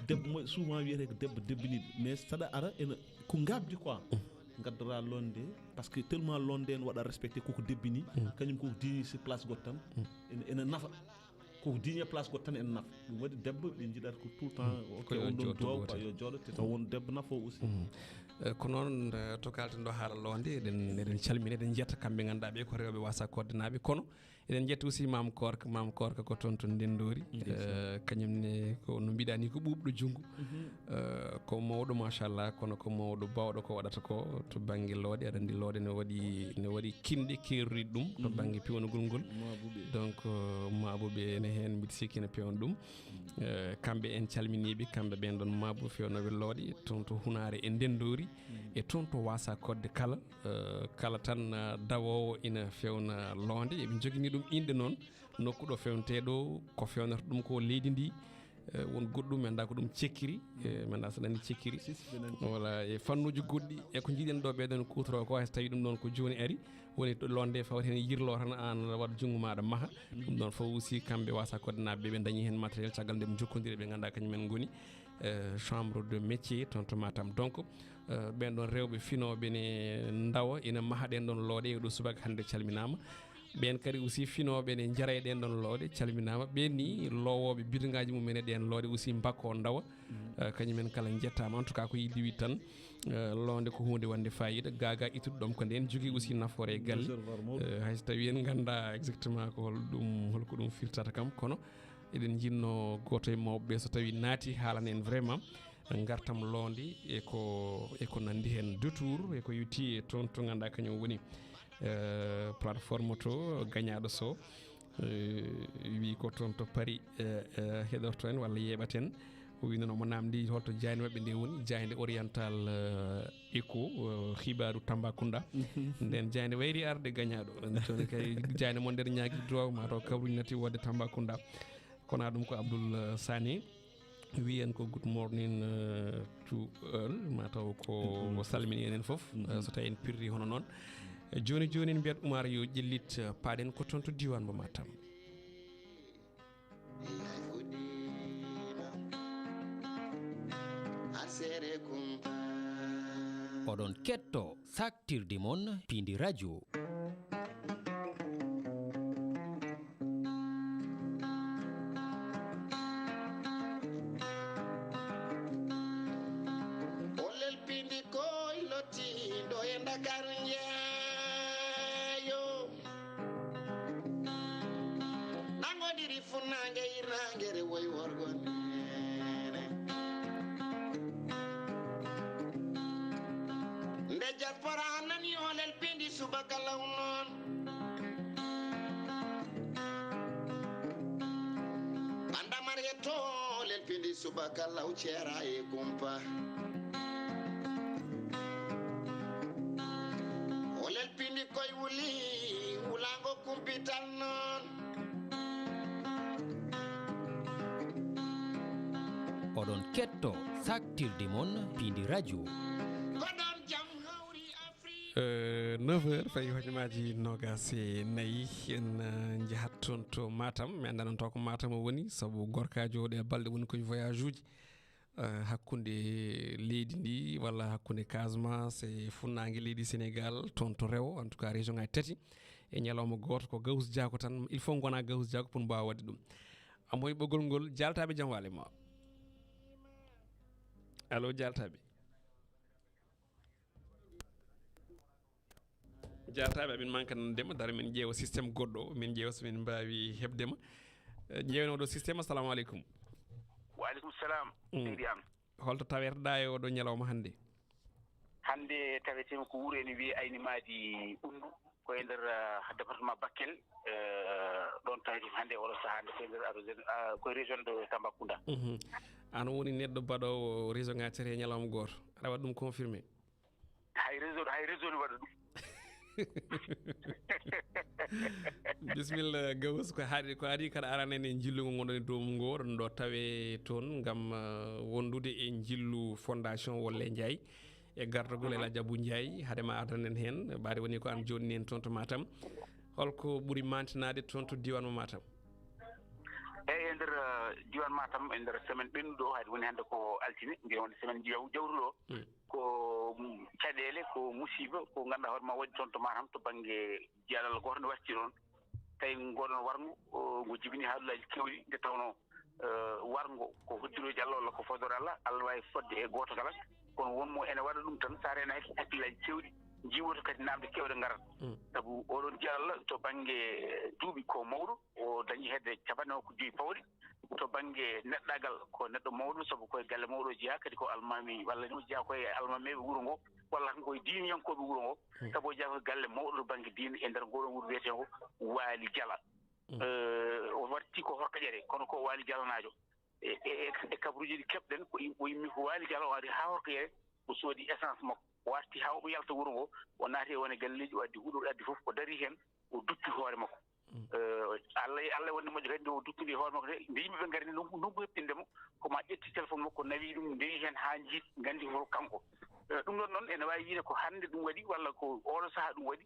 debbo moƴƴo souvent wiyete ko debbo debbiniɗo, mais saɗa ara ene ko gabdi quoi. Gaddora londe, parce que tellement londe en waɗa respecté koko debbini, kañum koko diini si place goɗɗo tan. Ene ene nafa. Koko diini e place goɗɗo tan ene nafa. Ɗum waɗi debbo ɓe jiɗata ko tout le temps ok, Ko yo on ɗon jooɗo duwaw gooto. Quoi, yo jooɗo te taw won debbo nafo aussi. Eh, ko noon, eh, to kalten ɗo haala londe, eɗen eɗen calmina, eɗen jetta kamɓe ganduɗa ɓe ko rewɓe wasa koddenaɓe, kono eɗen jetta aussi mam korka mam korka ko toon to ndendori. Eh, kañum ne ko no mbiɗa ni ko ɓuuɓɗo junngo. Eh, ko mawɗo machallah, kono ko mawɗo bawɗo ko waɗata ko to bangge looɗe. Aɗa andi looɗe ne waɗi ne waɗi kinɗe kerruɗe ɗum to bangge pewnugol ngol. Donc, eh, maabo ɓe ene hen mbiɗa sikki ne pewna ɗum. Eh, kamɓe en calminiɓe, kamɓe ɓen ɗon maabo fewnoɓe looɗe toon to Hunare e Ndendori e toon to wasa kodde kala. Eh, kala tan, eh, dawowo ina fewna londe, eɓe jogini ɗum inɗe noon. Nokku ɗo fewnete ɗo, ko fewnata ɗum ko leydi ndi. Eh, won goɗɗum mi anda ko ɗum cekkiri. Eh, mi anda so nani cekkiri. Voilà, e fannuji goɗɗi e ko jiɗen ɗo ɓeɗon kutoro ko, hay so tawi ɗum ɗon ko joni ari, woni to londe fawti hen yirlo tan an waɗa junngo maɗa maha. Ɗum ɗon fof aussi kamɓe wasa koddenaɓe ɓe dañi hen matériel caggal nde ɓe jokkodiri ɓe ganduɗa kañum en goni, eh, chambre de métier toon to Matam. Donc, eh, ɓen ɗon rewɓe finoɓe ne ndawa ina maha ɗen ɗon looɗe e ɗo subaka hande calminama. Ɓen kadi aussi finoɓe ne jara e ɗen ɗon looɗe calminama. Ɓen ni lowoɓe bidongaji mumen e ɗen looɗe aussi mbakko ndawa. Eh, kañum en kala jettama. En tout cas ko yiɗi wiide tan, eh, londe ko hunde wonde fayida, gaga ittude ɗum ko nden jogui aussi nafoore e galle. Eh, hay so tawi en ganda exactement ko hol ɗum, holko ɗum firtata kam, kono eɗen jinno goto e mawɓe ɓe so tawi naati haalana en vraiment gartam londe e ko e ko nandi hen, détour e ko yowiti e toon to ganduɗa kañum woni, eh, plateforme to gañaɗo so, eh, wi ko toon to Paris, eh, eh, heɗorto en walla yeɓaten. O wiino no mo namdi holto jaaynde maɓɓe nde woni, jaaynde Oriental, eh, Echo, eh, xibaaru Tambacounda. Nden jaaynde wayri arde gañaaɗo. Jooni kay jaaynde mon nder ñaagi droit, ma taw kabruji natti wodde Tambacounda. Kono ɗum ko Abdoul, eh, Sané. Wiyen ko good morning, eh, to all. Ma taw ko o salmini enen fof, eh, so tawi en pirri hono noon. Eh, jooni jooni en mbiyat Oumar yo ƴellit, eh, paaɗen ko toon to diiwaan mo Matam. Oɗon ketto saktirde mon Pindi Radio. Olel pindi koy lottindo e Ndakaaru njeeyo. Nangodiri funnaange irnaange re woy worgo neene. Nde diaspora nani olel pindi subaka law noon. Anda mariye to olel pindi subaka law ceera e kumpa. Olel pindi koy wuli, wulango kumpital noon. Oɗon ketto saktirde mon Pindi Radio. Ko ɗon jam hawri Afrique. Euh, neuf heures fayi hojomaaji noogaas e nayi, en, euh, njahat toon to Matam. Mi anndaa noon taw ko Matam o woni, sabu gorkaajo o ɗee balɗe woni koye voyage uji. Eh, hakkunde leydi ndi walla hakkunde Casamance e funnaange leydi Sénégal, toon to rewo, en tout cas, région ngaji tati e ñalawma gooto, ko Gawus Jaako tan. Il faut ngona Gawus Jaako pour mbaawa waɗde ɗum. Amoy ɓoggol ngol, jaaltaaɓe, jam waale ma. Allo, jaaltaaɓe. Jaaltaaɓe, amin manka nande ma, dara min ƴeewa système goɗɗo, min ƴeewa so min mbaawi heɓde ma. Eh, ƴeewnooɗo système, assalamu aleykum. Wa aleykum salam, mm, seydi am. Holto taweteɗaa e oɗo ñalawma hannde? Hannde taweteemi ko wuro ene wiyee Ayni Maadi Ɓunndu, ko e nder, ah, département Bakel, eh, ɗoon tawetee hannde oɗo sahaa nde ko e nder, ah, région, ah, ko e région de Tambacounda. Mhm. Aan woni neɗɗo baɗoowo région ngaji tati e ñalawma gooto. Aɗa waɗa ɗum confirmé? Hay réseau, hay réseau ne waɗa ɗum. Bisimilla, Gawus, ko haɗi, ko adii kaɗa arana en e njillu ngu ngonɗon e dow mum ngo, oɗon ɗo tawe toon ngam, eh, wondude e njillu Fondation Wolle Njaay e gardagol El Hadj Abou Njaay, haade ma ardanen heen, ɓaade woni ko aan jooɗini en toon to Matam. Holko ɓuri mantinaade toon to diiwaan mo Matam? Eeyi, e nder, eh, diiwaan Matam, e nder semaine ɓennuɗo o, haade woni hannde ko altine, mbiyen wonde semaine jaw-, jawtuɗo o. Mm. Ko, mm, caɗeele, ko musiiba, ko ngannduɗaa hoore ma waɗi toon to Matam to bannge jiyal gooto nde warti ɗoon. Tawi ngooɗoon warngo, o, ngo jibini haalullaaji keewɗi, nde tawnoo, eh, warngo ko hoddirooji Allah walla ko fodore Allah, Allah waawi fodde e gooto kala. Kono won mo ene waɗa ɗum tan, so a reenaaki hakkillaaji keewɗi, njiiwoto kadi naamnde keewɗe ngarat. Mm. Sabu oɗoon jiyal Allah to bannge, eh, duuɓi ko mawɗo, o dañi hedde capanɗe makko joyi pawɗe. To bannge neɗɗaagal ko neɗɗo mawɗo, sabu ko e galle mawɗo o jeyaa, kadi ko almaami, walla o jeyaa ko e almameeɓe wuro ngo, walla tan ko e diiniyankooɓe wuro ngo, hmm, sabu o jeyaa ko e galle mawɗo to bannge diine e nder ngooɗoo wuro wiyeteengo Waali Jala. Hmm. Eh, o warti ko Horkaƴere, kono ko Waali Jalanaajo. E, e, e, e kabaruuji ɗi keɓɗen, ko im-, o immi ko Waali Jala, o ari haa Horkaƴere, o soodi essence makko, o warti haa omo yalta wuro ngo, o naati e wone galleeji, o addi huɗo, o addi fof, o darii heen, o duppi hoore makko. Mm. Eh, Allah, Allah wonde moƴƴo kadi, nde o duppidi e hoore makko nde, nde yimɓe ɓe ngari nde, nokku, nokku heɓtinde mo, ko ma ƴetti téléphone makko, nawi ɗum, ndewi heen haa njiit, nganndi ko kanko. Eh, ɗum ɗon noon, ene waawi wiyde ko hannde ɗum waɗi, walla ko oɗo sahaa ɗum waɗi,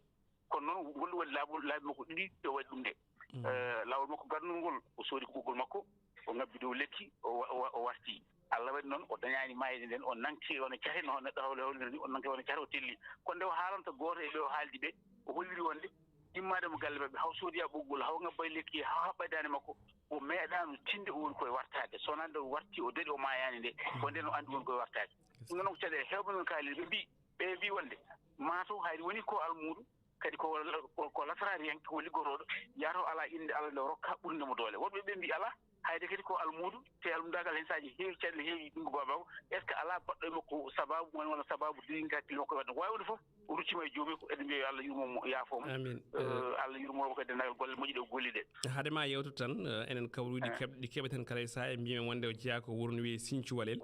kono noon, ngol waɗi laabi, laabi makko ɗiɗi, o waɗi ɗum nde. Mm. Eh, laawol makko garnol ngol, o soodi ko ɓoggol makko, o ngabbi dow lekki, o wa-, o wa-, o warti. Allah waɗi noon, o dañaani maayde nden, o nangti wano cate, no neɗɗo hawle hawliri ni, o nangti wano cate, o telli. Kono nde o haalanta gooto e ɓe o haaldi ɓe, o holliri wonde, immaade mo galle maɓɓe, haw soodiya ɓoggol, haw ngabba e lekki, haw haɓɓa e daande makko, o meeɗaano tinde o woni koye wartaade. So wonaa nde o warti, o daɗi, o maayaani nde, ko nden o anndi woni koye wartaade. Ɗum noon ko caɗeele heewɓe noon kaaliri, ɓe mbii, ɓe mbii wonde, maa taw hayri woni ko almuudo, kadi ko, ko, ko lasraariyanke, ko liggotooɗo, yataw alaa innde Allah nde o rokka ɓurnde mo doole. Woɗɓe ɓe mbii alaa, Hayde kadi ko almuudo, te almudaagal hen saaji heewi, caɗeele heewi, ɗum ko baabako. Est-ce que alaa baɗɗo e makko sababu, wona, wona sababu dirinka kilo ko waɗde? Waawi wonde fof, o ruttima e joomi ko, eɗen mbiya yo Allah yurmo mo, yaafo mo. Amin. Eh, Allah yurmo mo kadi dendagal golle moƴƴe ɗe o golli ɗe. Hade ma yewtu tan, eh, enen kawruuji Eh. keɓ-, ɗi keɓeten kala e saha, e mbimen wonde o jeyaa ko wuro no wiyee Sinthiou Walel.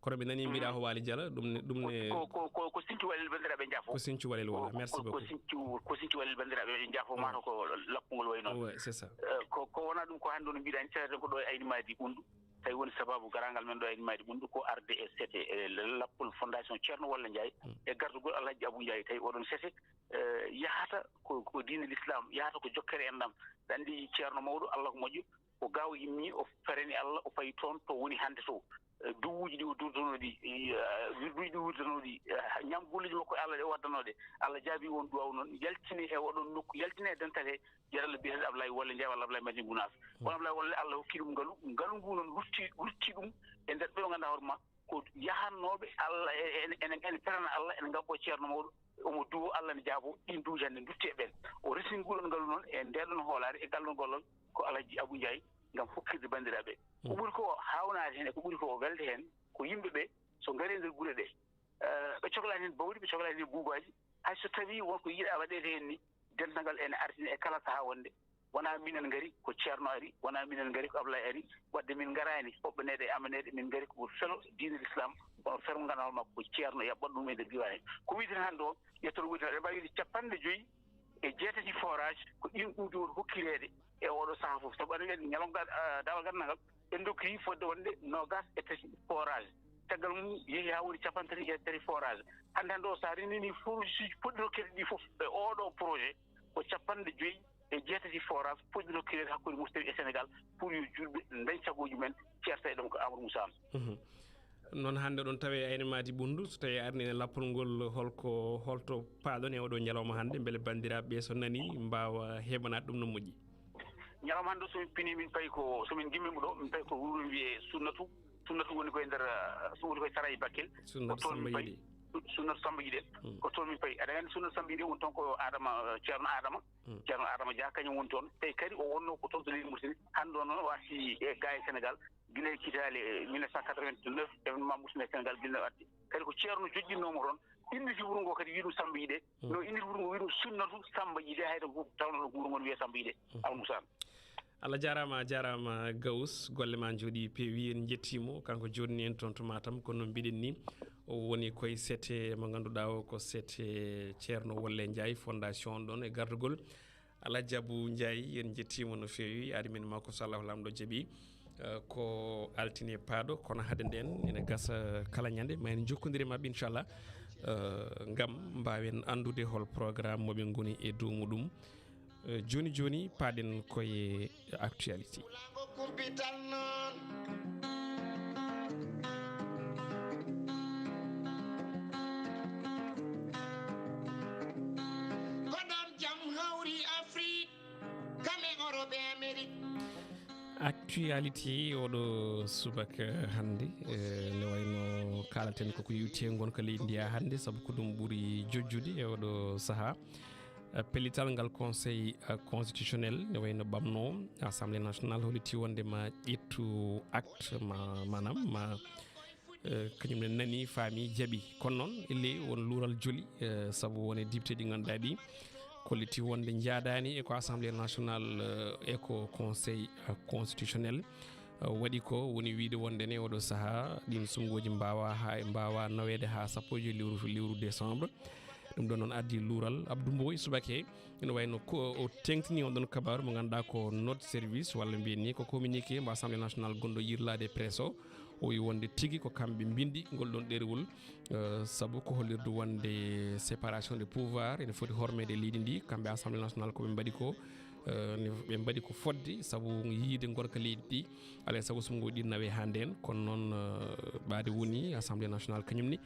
Kono mi nani mbiɗa ko Waali Jala, ɗum ne, ɗum ne Ko, ko, ko, ko Sinthiou Walel, banndiraaɓe, njaafo. Ko Sinthiou Walel, voilà. Ko, Merci ko, ko beaucoup. Sinthiou, ko Sinthiou Walel, banndiraaɓe, njaafo, Ouais. Mataw ko lappungol wayi noon. Ouais, c'est ça. Eh, ko, ko wonaa ɗum, ko hannde no mbiɗa ni, taweten ko ɗo e Ayni Maadi Ɓunndu. Tawi woni sababu garaangal men ɗo e Ayni Maadi Ɓunndu ko arde e sete, e lappol Fondation Ceerno Walla Njaay, Mm. e gardugol Alhaji Abou Njaay. Tawi oɗon sete, eh, yahata ko, ko diine l'islam, yahata ko jokkere enɗam. Ɗa anndi Ceerno mawɗo, Allah ko moƴƴo, ko ga o immi, o ferani Allah, o fayi toon to woni hannde to. Eh, duwuuji ɗi o duwduno ɗi, eh, duuji ɗi o wuurduno ɗi, eh, ñaam golleeji makko e Allah ɗe o waddano ɗe. Allah jaabi on duwaaw noon, yaltini e oɗon nokku, yaltini e dental he, jeɗal biyeteeɗo Ablaye Wale Ndiaye walla Ablaye Madina Gunaas. Kono Ablaye Wale, Allah hokki ɗum ngalu, ngalu ngu noon rutti, rutti ɗum e nder ɓe o ngannduɗaa hoore ma, ko yahannooɓe Allah, e, en, en, en ferana Allah, en ngabbo Ceerno mawɗo, omo duwo Allah ne jaabo, ɗin duuji hannde ndutti e ɓen. O resini nguɗon ngalu noon e ndeɗon hoolaare e ngalɗon gollal ko Alhaji Abou Ndiaye ngam hokkirde banndiraaɓe. Ko ɓuri ko haawnaade heen e ko ɓuri ko welde heen ko yimɓe ɓe so ngari e nder gure ɗe, eh, ɓe coklaani heen bawɗi, ɓe coklaani heen buubaaji, hay so tawii won ko yiɗaa waɗeede heen ni, dental ngal ene artini e kala sahaa wonde wonaa minen ngari, ko Ceerno ari, wonaa minen ngari, ko Ablaye ari, waɗde min ngaraani hoɓɓaneede e amaneede, min ngari ko felo diine l'islam, kono fermo ngannduɗaa makko ko Ceerno yaɓɓat ɗum e nder diiwaan he. Ko wiyeten hannde o, yettoto woni, eɗen mbaawi wiide capanɗe joyi e jeetati forage, ko ɗin ɗuuɗi woni hokkireede e oɗo sahaa fof. Sabu aɗa anndi ñalawma ga-, ah, daawal ganndal ngal, ɓe ndokki fodde wonde noogas e tati forage. Caggal mum yehi haa woni capanɗe tati e tati forage. Hannde hannde o, so a renndini forage uji poɗɗi rokkeede ɗi fof e oɗo projet, ko capanɗe joyi e jeetati forage poɗɗi rokkireede hakkunde Mauritanie e Sénégal pour yo juulɓe ndañ sagooji mumen, ceerta e ɗum ko Amadou Moussa Anne. Mhm. Noon hannde ɗon tawi e Ayni Maadi Ɓunndu, so tawii a arnii e lappol ngol, holko, holto paaɗon e oɗo ñalawma hannde, mbele banndiraaɓe ɓe so nanii mbaawa heɓanaade ɗum no moƴƴi? Ñalawma hannde, so min pinii, min payi ko, so min ngimmiima ɗo, min payi ko wuro wiyee Sunnatu. Sunnatu woni koye nder, eh, so woni koye Sarayi Bakel. Sunnatu Ko toon min Samba payi. Yiɗi. Su-, Sunnatu Samba Yiɗi. Hmm. Ko toon min payi. Aɗa anndi Sunnatu Samba Yiɗi woni toon ko Adama, eh, Ceerno Adama. Hmm. Ceerno Adama Dia kañum woni toon. Tawi kadi o wonnoo ko toon to leydi Mauritanie. Hannde o noon o arti e gaa e Sénégal. Gila e kitaale, eh, mille neuf cent quatre-vingt-dix-neuf, événement Mauritanie Sénégal gila o arti. Kadi ko Ceerno joƴƴinnoo mo toon. Inniti wuro ngo kadi wiyi ɗum Samba Yiɗi. Hmm. No inniti wuro ngo wiyi ɗum Sunnatu Samba Yiɗi, hay to gu-, tawno ɗo wuro ngo no wiyee Samba Yiɗi. Hmm. Amadou Moussa Anne. Allah jaaraama, a jaaraama Gawus, golle ma njooɗii peewi, en njettii mo, kanko jooɗani en toon to Matam, kono no mbiɗen ni, o woni koye sete mo ngannduɗaa o ko sete Ceerno Wolle Njaay, fondation on ɗon e gardugol Alhaji Abou Ndiaye, en njettii mo no feewi, ari min makko so Allahu Laamɗo jaɓii, eh, ko altine paaɗo, kono hade nden ene gasa kala ñande, ma en njokkondire maɓɓe inchallah, eh, ngam mbaawen anndude hol programme mo ɓe ngoni e dow muɗum. Eh, jooni jooni, paaɗen koye actualité. Wulaango kumpital noon. Ko ɗoon jam hawri Afrik, kam e Orop e Amerik. Actualité oɗo subaka hannde, eh, nde wayno kaalaten koko yewti e ngonka leydi ndi haa hannde, sabu ko ɗum ɓuri jojjude e oɗo sahaa. Eh, pellital ngal Conseil, eh, constitutionnel, ne wayno ɓamno Assemblée nationale, holliti wonde ma ƴettu acte, ma, maanaam ma, eh, kañum ne nani, faami, jaɓi. Kono noon, ellee won luural joli, eh, sabu won e député ɗi ngannduɗaa ɗi kolliti wonde njaadaani e ko Assemblée nationale, eh, e ko Conseil, eh, constitutionnel, eh, waɗi ko, woni wiyde wonde ne oɗo sahaa ɗin suɓngooji mbaawa haa, mbaawa naweede haa sappo e joy lewru, lewru décembre. Ɗum ɗon noon addi luural Abdou Mboy subake, ene wayno ko o teŋtini on ɗon kabaaru mo ngannduɗaa ko note service, walla mbiyen ni ko communiqué mo Assemblée nationale gonɗo yirlaade presse o. O wi wonde tigi ko kamɓe mbindi ngol ɗon ɗerewol, eh, sabu ko hollirde wonde séparation des pouvoirs ene foti hormeede e leydi ndi. Kamɓe Assemblée nationale ko ɓe mbaɗi ko, eh, ne, ɓe mbaɗi ko fodde sabu yiide ngonka leydi ndi. Alaa e sago suɓngooji ɗi nawe haa ndeen. Kono noon, eh, ɓaade woni Assemblée nationale kañum ni,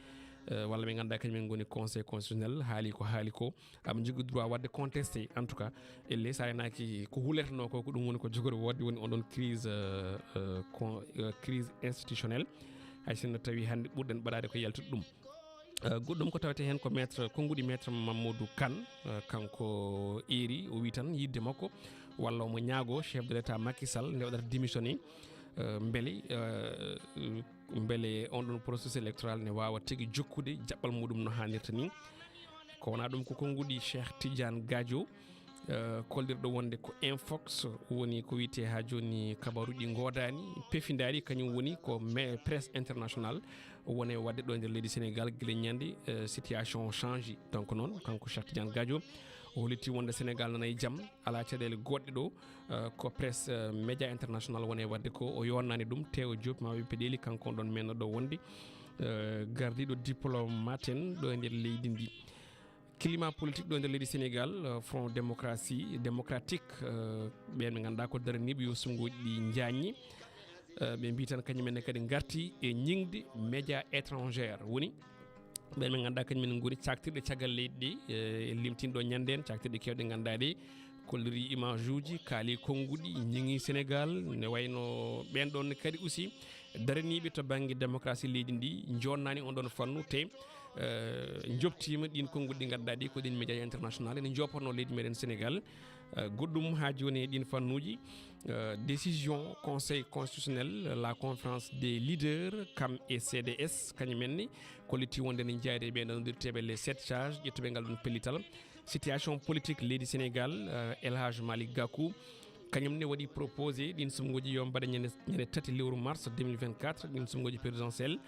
eh, walla ɓe ngannduɗaa kañum en ngoni Conseil constitutionnel, haali ko haali ko, aɓe njogii droit waɗde contesté, en tout cas, ellee so a reenaaki ko hulertenoo ko, ko ɗum woni ko jogori woodde, woni on ɗon crise, eh, eh, con-, eh, crise institutionnelle. Hay sinno tawii hannde ɓurɗen ɓadaade ko yaltude ɗum. Eh, goɗɗum ko tawete heen ko maître, konnguɗi maître Mamadou Kane, eh, kanko eeri, o wi tan yiɗde makko walla omo ñaago chef de l'État Macky Sall nde waɗata démissionné, eh, mbele, eh, mbele on ɗon processus électoral ne waawa tigi jokkude jaɓɓal muɗum no haanirta ni. Ko wonaa ɗum ko konnguɗi Cheikh Tidiane Gadio, eh, kollirɗo wonde ko Infox, woni ko wiyetee haa jooni kabaruuji ɗi ngoodaani, pefindaari, kañum woni ko me-, presse international woni e waɗde ɗo e nder leydi Sénégal gila ñande, eh, situation o change. Donc noon, kanko Cheikh Tidiane Gadio, o holliti wonde Sénégal nana e jam, alaa caɗeele goɗɗe ɗo, eh, ko presse, eh, média international woni e waɗde ko. O yonnaani ɗum, te o joopi ma wi peɗeeli, kanko on ɗon menno ɗo wonde, eh, gardiiɗo diplomate en ɗo e nder leydi ndi. Climat politique ɗo e nder leydi Sénégal, eh, Front Démocratie Démocratique, eh, ɓeen ɓe ngannduɗaa ko daraniiɓe yo sunnguuji ɗi njaññi. Eh, ɓe mbii tan kañum en ne kadi ngarti e ñiŋde média étrangère. Woni ɓeen ɓe ngannduɗaa kañum en ngoni caktirɗe caggal leydi ɗi, eh, limtinɗo ñande en, caktirɗe keewɗe ngannduɗaa ɗe, kolliri image uji, kaali konnguɗi, ñiŋi Sénégal, ne wayno ɓeen ɗoon ne kadi aussi daraniiɓe to bannge démocratie leydi ndi, jonnaani on ɗoon fannu, te, eh, njoptiima ɗiin konnguɗi ɗi ngannduɗaa ɗi ko ɗiin média international ene njoopornoo leydi meɗen Sénégal. Eh, goɗɗum haa jooni e ɗiin fannuuji, eh, décision Conseil constitutionnel, la conférence des leaders, kam e C D S, kañum en ne kolliti wonde ne jayde e ɓeen ɗoon noddirteeɓe les sept sages, ƴettuɓe ngal ɗoon pellital. Situation politique leydi Sénégal, eh, El Hadj Malick Gakou, kañum ne waɗi proposé ɗiin sunnguuji yo mbaɗe ñande, ñande tati lewru mars deux mille vingt-quatre, ɗiin sunnguuji présidentielle.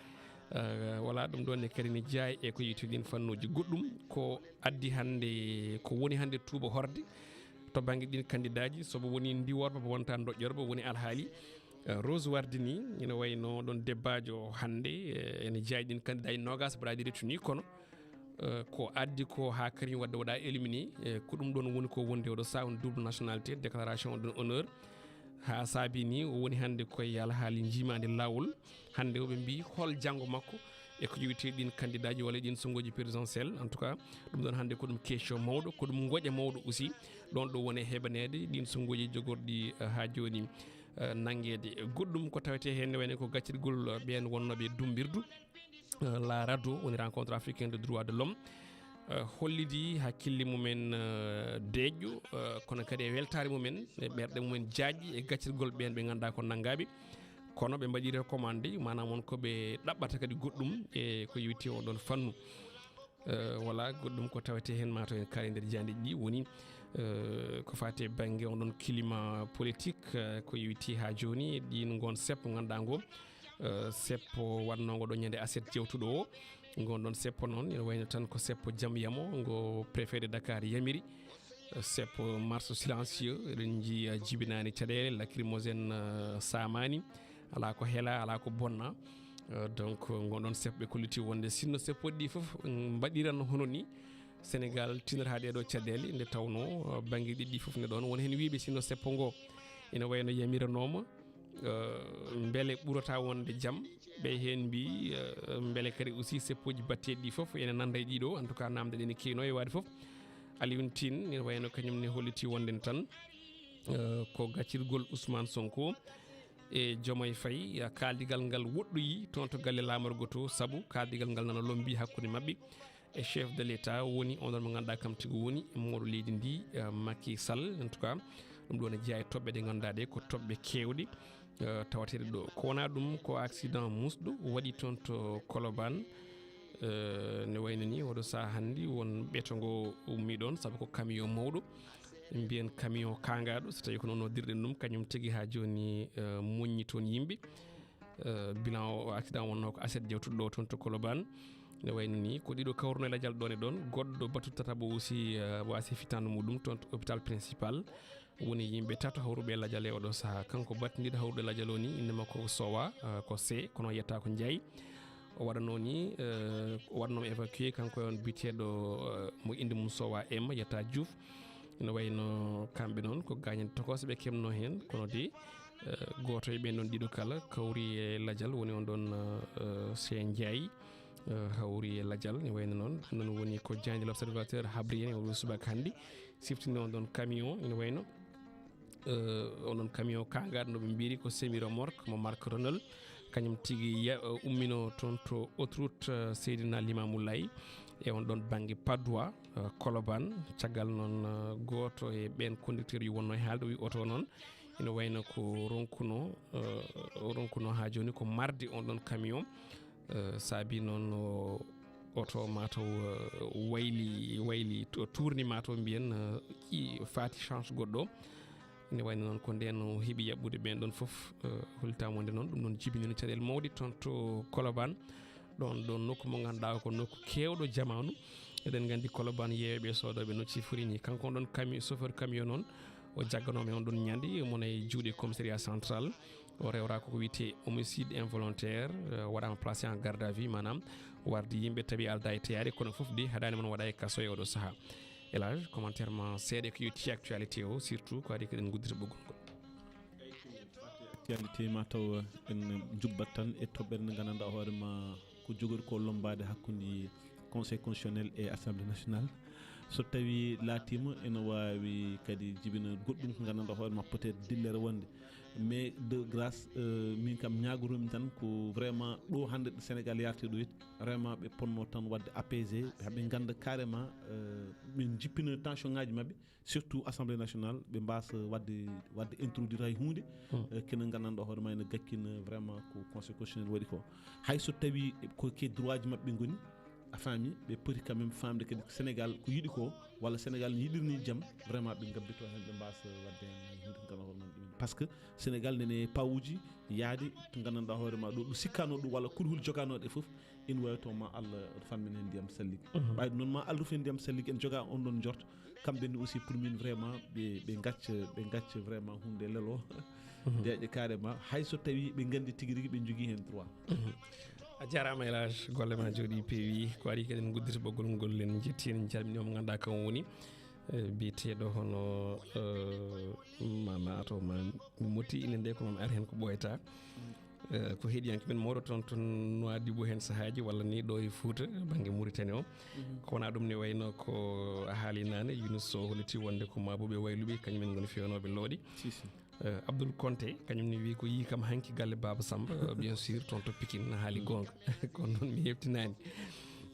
Eh, voilà, ɗum ɗoon ne kadi ne jeyaa e ko yiiti ɗiin fannuuji. Goɗɗum ko addi hannde, ko woni hannde tuuba horde to bannge ɗiin kandidaaji, sobo woni ndiworba, bo wonta ndoƴƴorba, woni alhaali, eh, Rose Wardini, ina wayno ɗoon debbaajo hannde, eh, ene jeyaa e ɗiin kandidaaji noogaas mbaɗaaɗi retenu, kono, eh, ko addi ko haa kañum waɗde waɗa éliminé, eh, ko ɗum ɗoon woni ko wondi oɗo sahaa, on double nationalité, déclaration de honneur. Haa saabi ni o woni hannde koye alhaali njiimaandi laawol. Hannde o ɓe mbii hol janngo makko e ko yowiti ɗiin kandidaaji walla ɗiin sunnguuji présidentielle. En tout cas, ɗum ɗoon hannde ko ɗum question mawɗo, ko ɗum ngoƴa mawɗo aussi. Ɗoon ɗo woni heɓaneede ɗiin sunnguuji jogorɗi, eh, haa jooni, eh, nanngeede. Goɗɗum ko tawetee heen ne wayno ko gaccirgol, eh, ɓeen wonnooɓe e dummbirdu, eh, la rado, woni rencontre africaine de droit de l'homme, eh, hollidi hakkille mumen, eh, deeƴƴo, eh, kono kadi e weltaare mumen, e ɓerɗe mumen jaajɗi e gaccirgol ɓeen ɓe ngannduɗaa ko nanngaaɓe. Kono ɓe mbaɗi recommandé, maanaam won ko ɓe ɗaɓɓata kadi goɗɗum e ko yowiti on ɗoon fannu. Eh, wala goɗɗum ko tawetee heen, maa taw en kaali nder jaandeeji ɗi woni, eh, ko faati e bannge on ɗoon climat politique, eh, ko yowiti haa jooni ɗiin ngoon seppo ngannduɗaa ngo, eh, seppo waɗnoongo ɗo ñande aset jewtuɗo o. Ngoon ɗoon seppo noon, ina wayno tan ko seppo jam yamo ngo préfet de Dakar yamiri. Eh, seppo marche silencieux, eɗen njiya jibinaani caɗeele, lacrymogène, eh, saamaani, alaa ko hela, alaa ko bonna. Eh, donc, ngoon ɗoon seppo ɓe kolliti wonde sinno seppo ɗi fof, mm, mbaɗiran hono ni, Sénégal tinata ɗee ɗo caɗeele, nde tawnoo, eh, bannge ɗiɗi ɗi fof ne ɗoon. Won heen wiyɓe sinno seppo ngo ina wayno yamiranooma, eh, mbele ɓurata wonde jam. Ɓe heen mbii, eh, mbele kadi aussi seppooji batteeɗi ɗi fof ene nannda e ɗiɗo. En tout cas, naamnde ɗe ne keewno e waade fof. Alioune Tine ina wayno kañum ne holliti wonde ne tan, eh, ko gaccirgol Ousmane Sonko e Diomaye Faye, eh, kaaldigal ngal woɗɗoyi toon to galle laamorgo to, sabu kaaldigal ngal nana lommbi hakkunde maɓɓe e chef de l'État woni on ɗon mo ngannduɗaa kam tigi woni mawɗo leydi ndi, eh, Macky Sall. En tout cas, ɗum ɗo ne jeyaa e toɓɓe ɗe ngannduɗaa ɗe ko toɓɓe keewɗe, eh, tawateeɗe ɗo. Ko wonaa ɗum, ko accident musɗo waɗi toon to Colobane, eh, ne wayno ni oɗo sahaa hannde won ɓeto ngo ummi ɗoon, sabu ko camion mawɗo. Mbiyen camion kaangaaɗo, so tawii ko noon noddirɗen ɗum, kañum tigi haa jooni, eh, moññi toon yimɓe. Eh, bilan o, o accident wonnoo ko aset jewtuɗo ɗo toon to Colobane. Ne wayno ni ko ɗiɗo kawruno e lajal ɗoon e ɗoon. Goɗɗo batu tataɓo aussi, eh, waasi fitaandu muɗum toon to hôpital principal. Woni yimɓe tato hawruɓe e lajal e oɗo sahaa. Kanko battindiiɗo hawrude e lajal o ni, innde makko ko Sowa, eh, ko C, kono yetta ko Njaay. O waɗanoo ni, eh, o waɗanooma évacué, kanko e on biyeteeɗo, eh, mo innde mum Sowa M, yetta Diouf. Ina wayno kamɓe noon ko gaañanɗe tokooso ɓe keɓnoo heen, kono de, eh, gooto e ɓeen ɗoon ɗiɗo kala kawri e lajal, woni on ɗoon, eh, Seen Njaay, eh, hawri e lajal. Ne wayno noon, ɗum noon woni ko jaaynde L'Observateur habri en e oo ɗoo subaka hannde, siftinde on ɗoon camion, ina wayno, eh, on ɗoon camion kaangaaɗo no ɓe mbiyri ko semi remorque mo marque Renault, Kañum tigi ya-, ummino toon to autoroute, eh, Seydina Limamou Laye e on ɗon bannge Padoua, eh, Colobane. Caggal noon, eh, gooto e ɓeen conducteur yu wonnoo e haalde, o wi oto noon ina wayno ko ronkuno, eh, o ronkuno haa jooni ko marde on ɗon camion, eh, saabi noon o oto mataw, eh, wayli, wayli to, tourni mataw mbiyen, eh, ƴi-, faati change goɗɗo. Ene wayno noon ko ndeen o heɓi yaɓɓude ɓeen ɗon fof, eh, hollitaama wonde noon ɗum noon jibinino caɗeele mawɗe toon to Colobane. Ɗoon, ɗoon nokku mo ngannduɗaa ko nokku keewɗo jamaanu. Eɗen nganndi Colobane yeeyooɓe e soodooɓe no cifori ni. Kanko on ɗon cami-, chauffeur camion noon, o jagganooma e on ɗon ñande, mo e juuɗe commissariat central. O rewra ko ko wiyetee homicide involontaire, eh, waɗaama placé en garde à vue, maanaam wardi yimɓe tawi aldaa e teyaade, kono fof de haɗaani mon waɗa e kaso e oɗo sahaa. El Hadj, commentaire ma seeɗa ko yotti actualité o, surtout ko adi ko eɗen nguddita ɓoggol ngol. Actualité ma taw en njubbat tan e toɓɓere nde nganndanɗaa hoore ma ko jogori ko lombaade hakkunde Conseil constitutionnel e Assemblée nationale. So tawi laatiima ene waawi kadi jibina goɗɗum ko nganndanɗaa hoore ma peut-être dillere wonde. Mais de grâce, euh, min kam ñaagotoomi tan ko vraiment ɗo hannde ɗo Sénégal yarti ɗo it, vraiment ɓe ponno tan waɗde apaisé, ɓe ngannda carrément, euh, ɓe jippina tension ngaji maɓɓe, surtout Assemblée nationale, ɓe mbasa waɗde, waɗde introduire hay huunde, eh, kene nganndanɗaa hoore ma ene gaccina vraiment ko Conseil constitutionnel waɗi ko. Hay so tawi ko ke droit ji maɓɓe ngoni, a faami, ɓe poti quand même faamde kadi ko Sénégal ko yiɗi ko, walla Sénégal ne yiɗirni jam, vraiment ɓe ngabbito heen, ɓe mbasa waɗde heen huunde ko nganndanɗaa hoore ma ɗum. Parce que Sénégal nene pawuji yaade to nganndanɗaa hoore ma ɗo, ɗo sikkano ɗum walla kulhuli joganooɗe fof, ina wawi to ma Allah fanmin heen ndiyam salligue. Mhm. Ɓayde noon ma Allah rufen ndiyam salligue, en joga on ɗon njorto. Kamɓe ne aussi pour min vraiment ɓe, ɓe gacca, ɓe gacca vraiment hunde lelo. Mhm. Deeƴe carrément, hay so tawi ɓe nganndi tigi rigi ɓe njogii heen droit. Mhm. A jaaraama El Hadj, golle ma jooɗi peewi. Ko adi kadi en nguddita ɓoggol ngol, en njetti, en calmini mo ngannduɗaa kam woni, eh, biyeteeɗo hono, eh, ma, ma to ma mi motti ine nde kono mi ar heen ko ɓooyata. Eh, ko heɗiyanke men mawɗo toon, toon Nouadhibou heen sahaaji walla ni ɗo e Fouta, bannge Mauritanie o. Mhm. Ko wonaa ɗum ne wayno ko a haali naane, Younouss o holliti wonde ko Mabouɓe Wayluɓe, kañum en ngoni fewnooɓe looɗi. Si, si. Eh, Abdoul Konté, kañum ne wi ko yii kam hanki galle Baba Samba, eh, bien sûr, toon to Pikine, haali goonga. Kono noon mi heɓtinaani.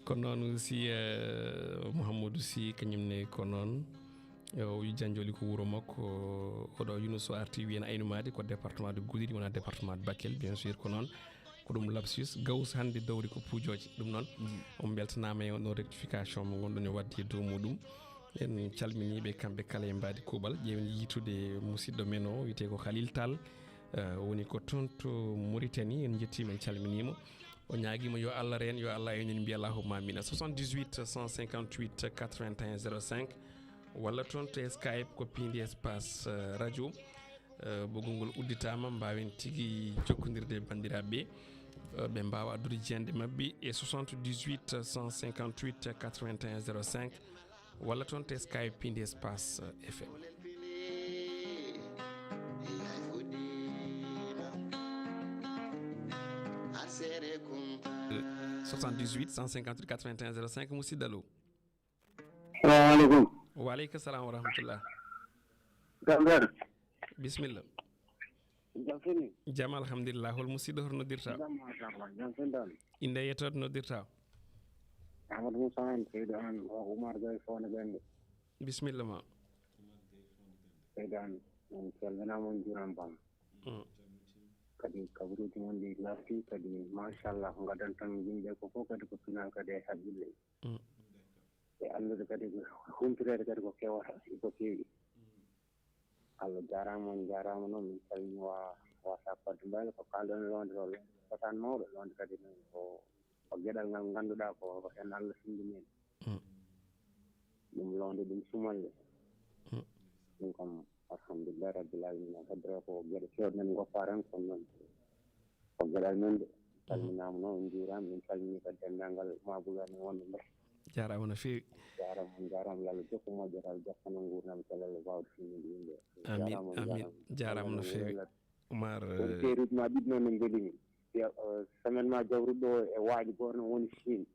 Kono noon aussi, eh, Mouhamadou Sy, kañum ne ko noon. Eh, o wi Janjoli ko wuro makko. Oɗo Younouss o arti wi en Aynoumady ko département de Goudiri, wona département de Bakel, bien sûr, ko noon. Ko ɗum lapsus. Gawus hannde dowri ko puujooje. Ɗum noon, on mbeltanaama e on rectification mo ngonɗon e waɗde e dow muɗum. En calminiiɓe kamɓe kala e mbaadi kuuɓal. Ƴeewen yiytude musidɗo men o, wiyetee ko Khalil Tall. Eh, woni ko toon to Mauritanie. En njettiima, en calminiima. O ñaagiima yo Allah reen, yo Allah aynu en, mbiya allahumma amina. Soixante-dix-huit cent cinquante-huit quatre-vingt-un zéro cinq, walla toon to Skype ko piindi espace, eh, radio. Eh, ɓoggol ngol udditaama, mbaawen tigi jokkondirde e banndiraaɓe ɓe, eh, ɓe mbaawa addude jeyanɗe maɓɓe e soixante-dix-huit cent cinquante-huit quatre-vingt-un zéro cinq, walla toon to Skype piindi espace, eh, F M. Soixante-dix-huit cent cinquante-huit quatre-vingt-un zéro cinq, musidɗo, allo. Salamu aleykum. Wa aleykum salam wa rahmatullah. Gambar. Bisimilla. Jam fini. Jam, alhamdulillah. Hol musidɗo, hoto noddirta? Jam, machallah. Jam fini tan. Innde e yettoode noddirta? Amadou Moussa en, seydi an, o Oumar Gaye Fone Ɓende. Bisimilla ma. Seydi an, on calminaama, on njuuraama, bam. Mm. Kadi kabaruuji mon ɗi laaɓti, kadi machallah, ko ngaddanton yimɓe ko fof kadi ko pinal kadi e haqqille. Mm. E anndude kadi ko humpiteede kadi ko kewata, ko kewi. Allah jaaraama, on njaaraama noon, min calmini wa, wa Sappadde Mbaylo, ko kaalɗon e loonde ɗo, loonde fotaan mawɗo, loonde kadi noon ko, ko geɗal ngal ngannduɗaa ko, ko heen Allah findini en. Mm. Ɗum loonde, ɗum sumalle. Mm. Ɗum kam, alhamdulillahi rabbil alamina. Heddora ko geɗe keewɗe men ngoppa tan, kono noon ko geɗal men de. Mm. Calminaama noon, on njuuraama, min calmini kadi denndaangal Mabouɓe amen wonɓe nder. Jaaraama no feewi. Jaaraama, on njaaraama, yo Allah jokku moƴƴere, Allah jokkana nguurndam cellal e waawde findinde yimɓe. Amin, jaaraama, on amin. Njaaraama. Jaaraama no feewi. Oumar, eh, auditeur uji ma ɗiɗi noon ne mbelimi. Semaine ma jawruɗo e waaji gooto no woni Chine.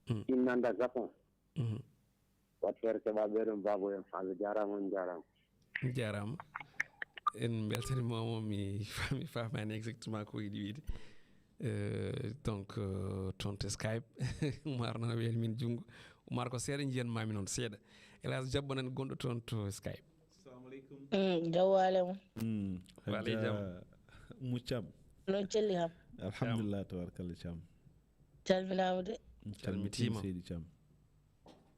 Mm. Chine nanda Japon. Mm. Wat feere keɓa ɓeɗon baabo en. Allah jaaraama, on njaaraama. Jaaraama. En mbeltaniima mo, mi fa-, mi faamaani exactement ko yiɗi wiide. Euh, donc euh, toon to Skype. Umar nana wiyani min junngo. Umar, ko seeɗa njiyan mami noon, seeɗa. Elas jabbanan gonɗo toon to Skype. Assalamu aleykum. Mm, jawwale mo. Mm, Waaley jam. Hajja Muccam. No celli kam? Alhamdulillah, tabarkalla Cam. Calminama de. Calmitima. Calmitima. Seydi Cam.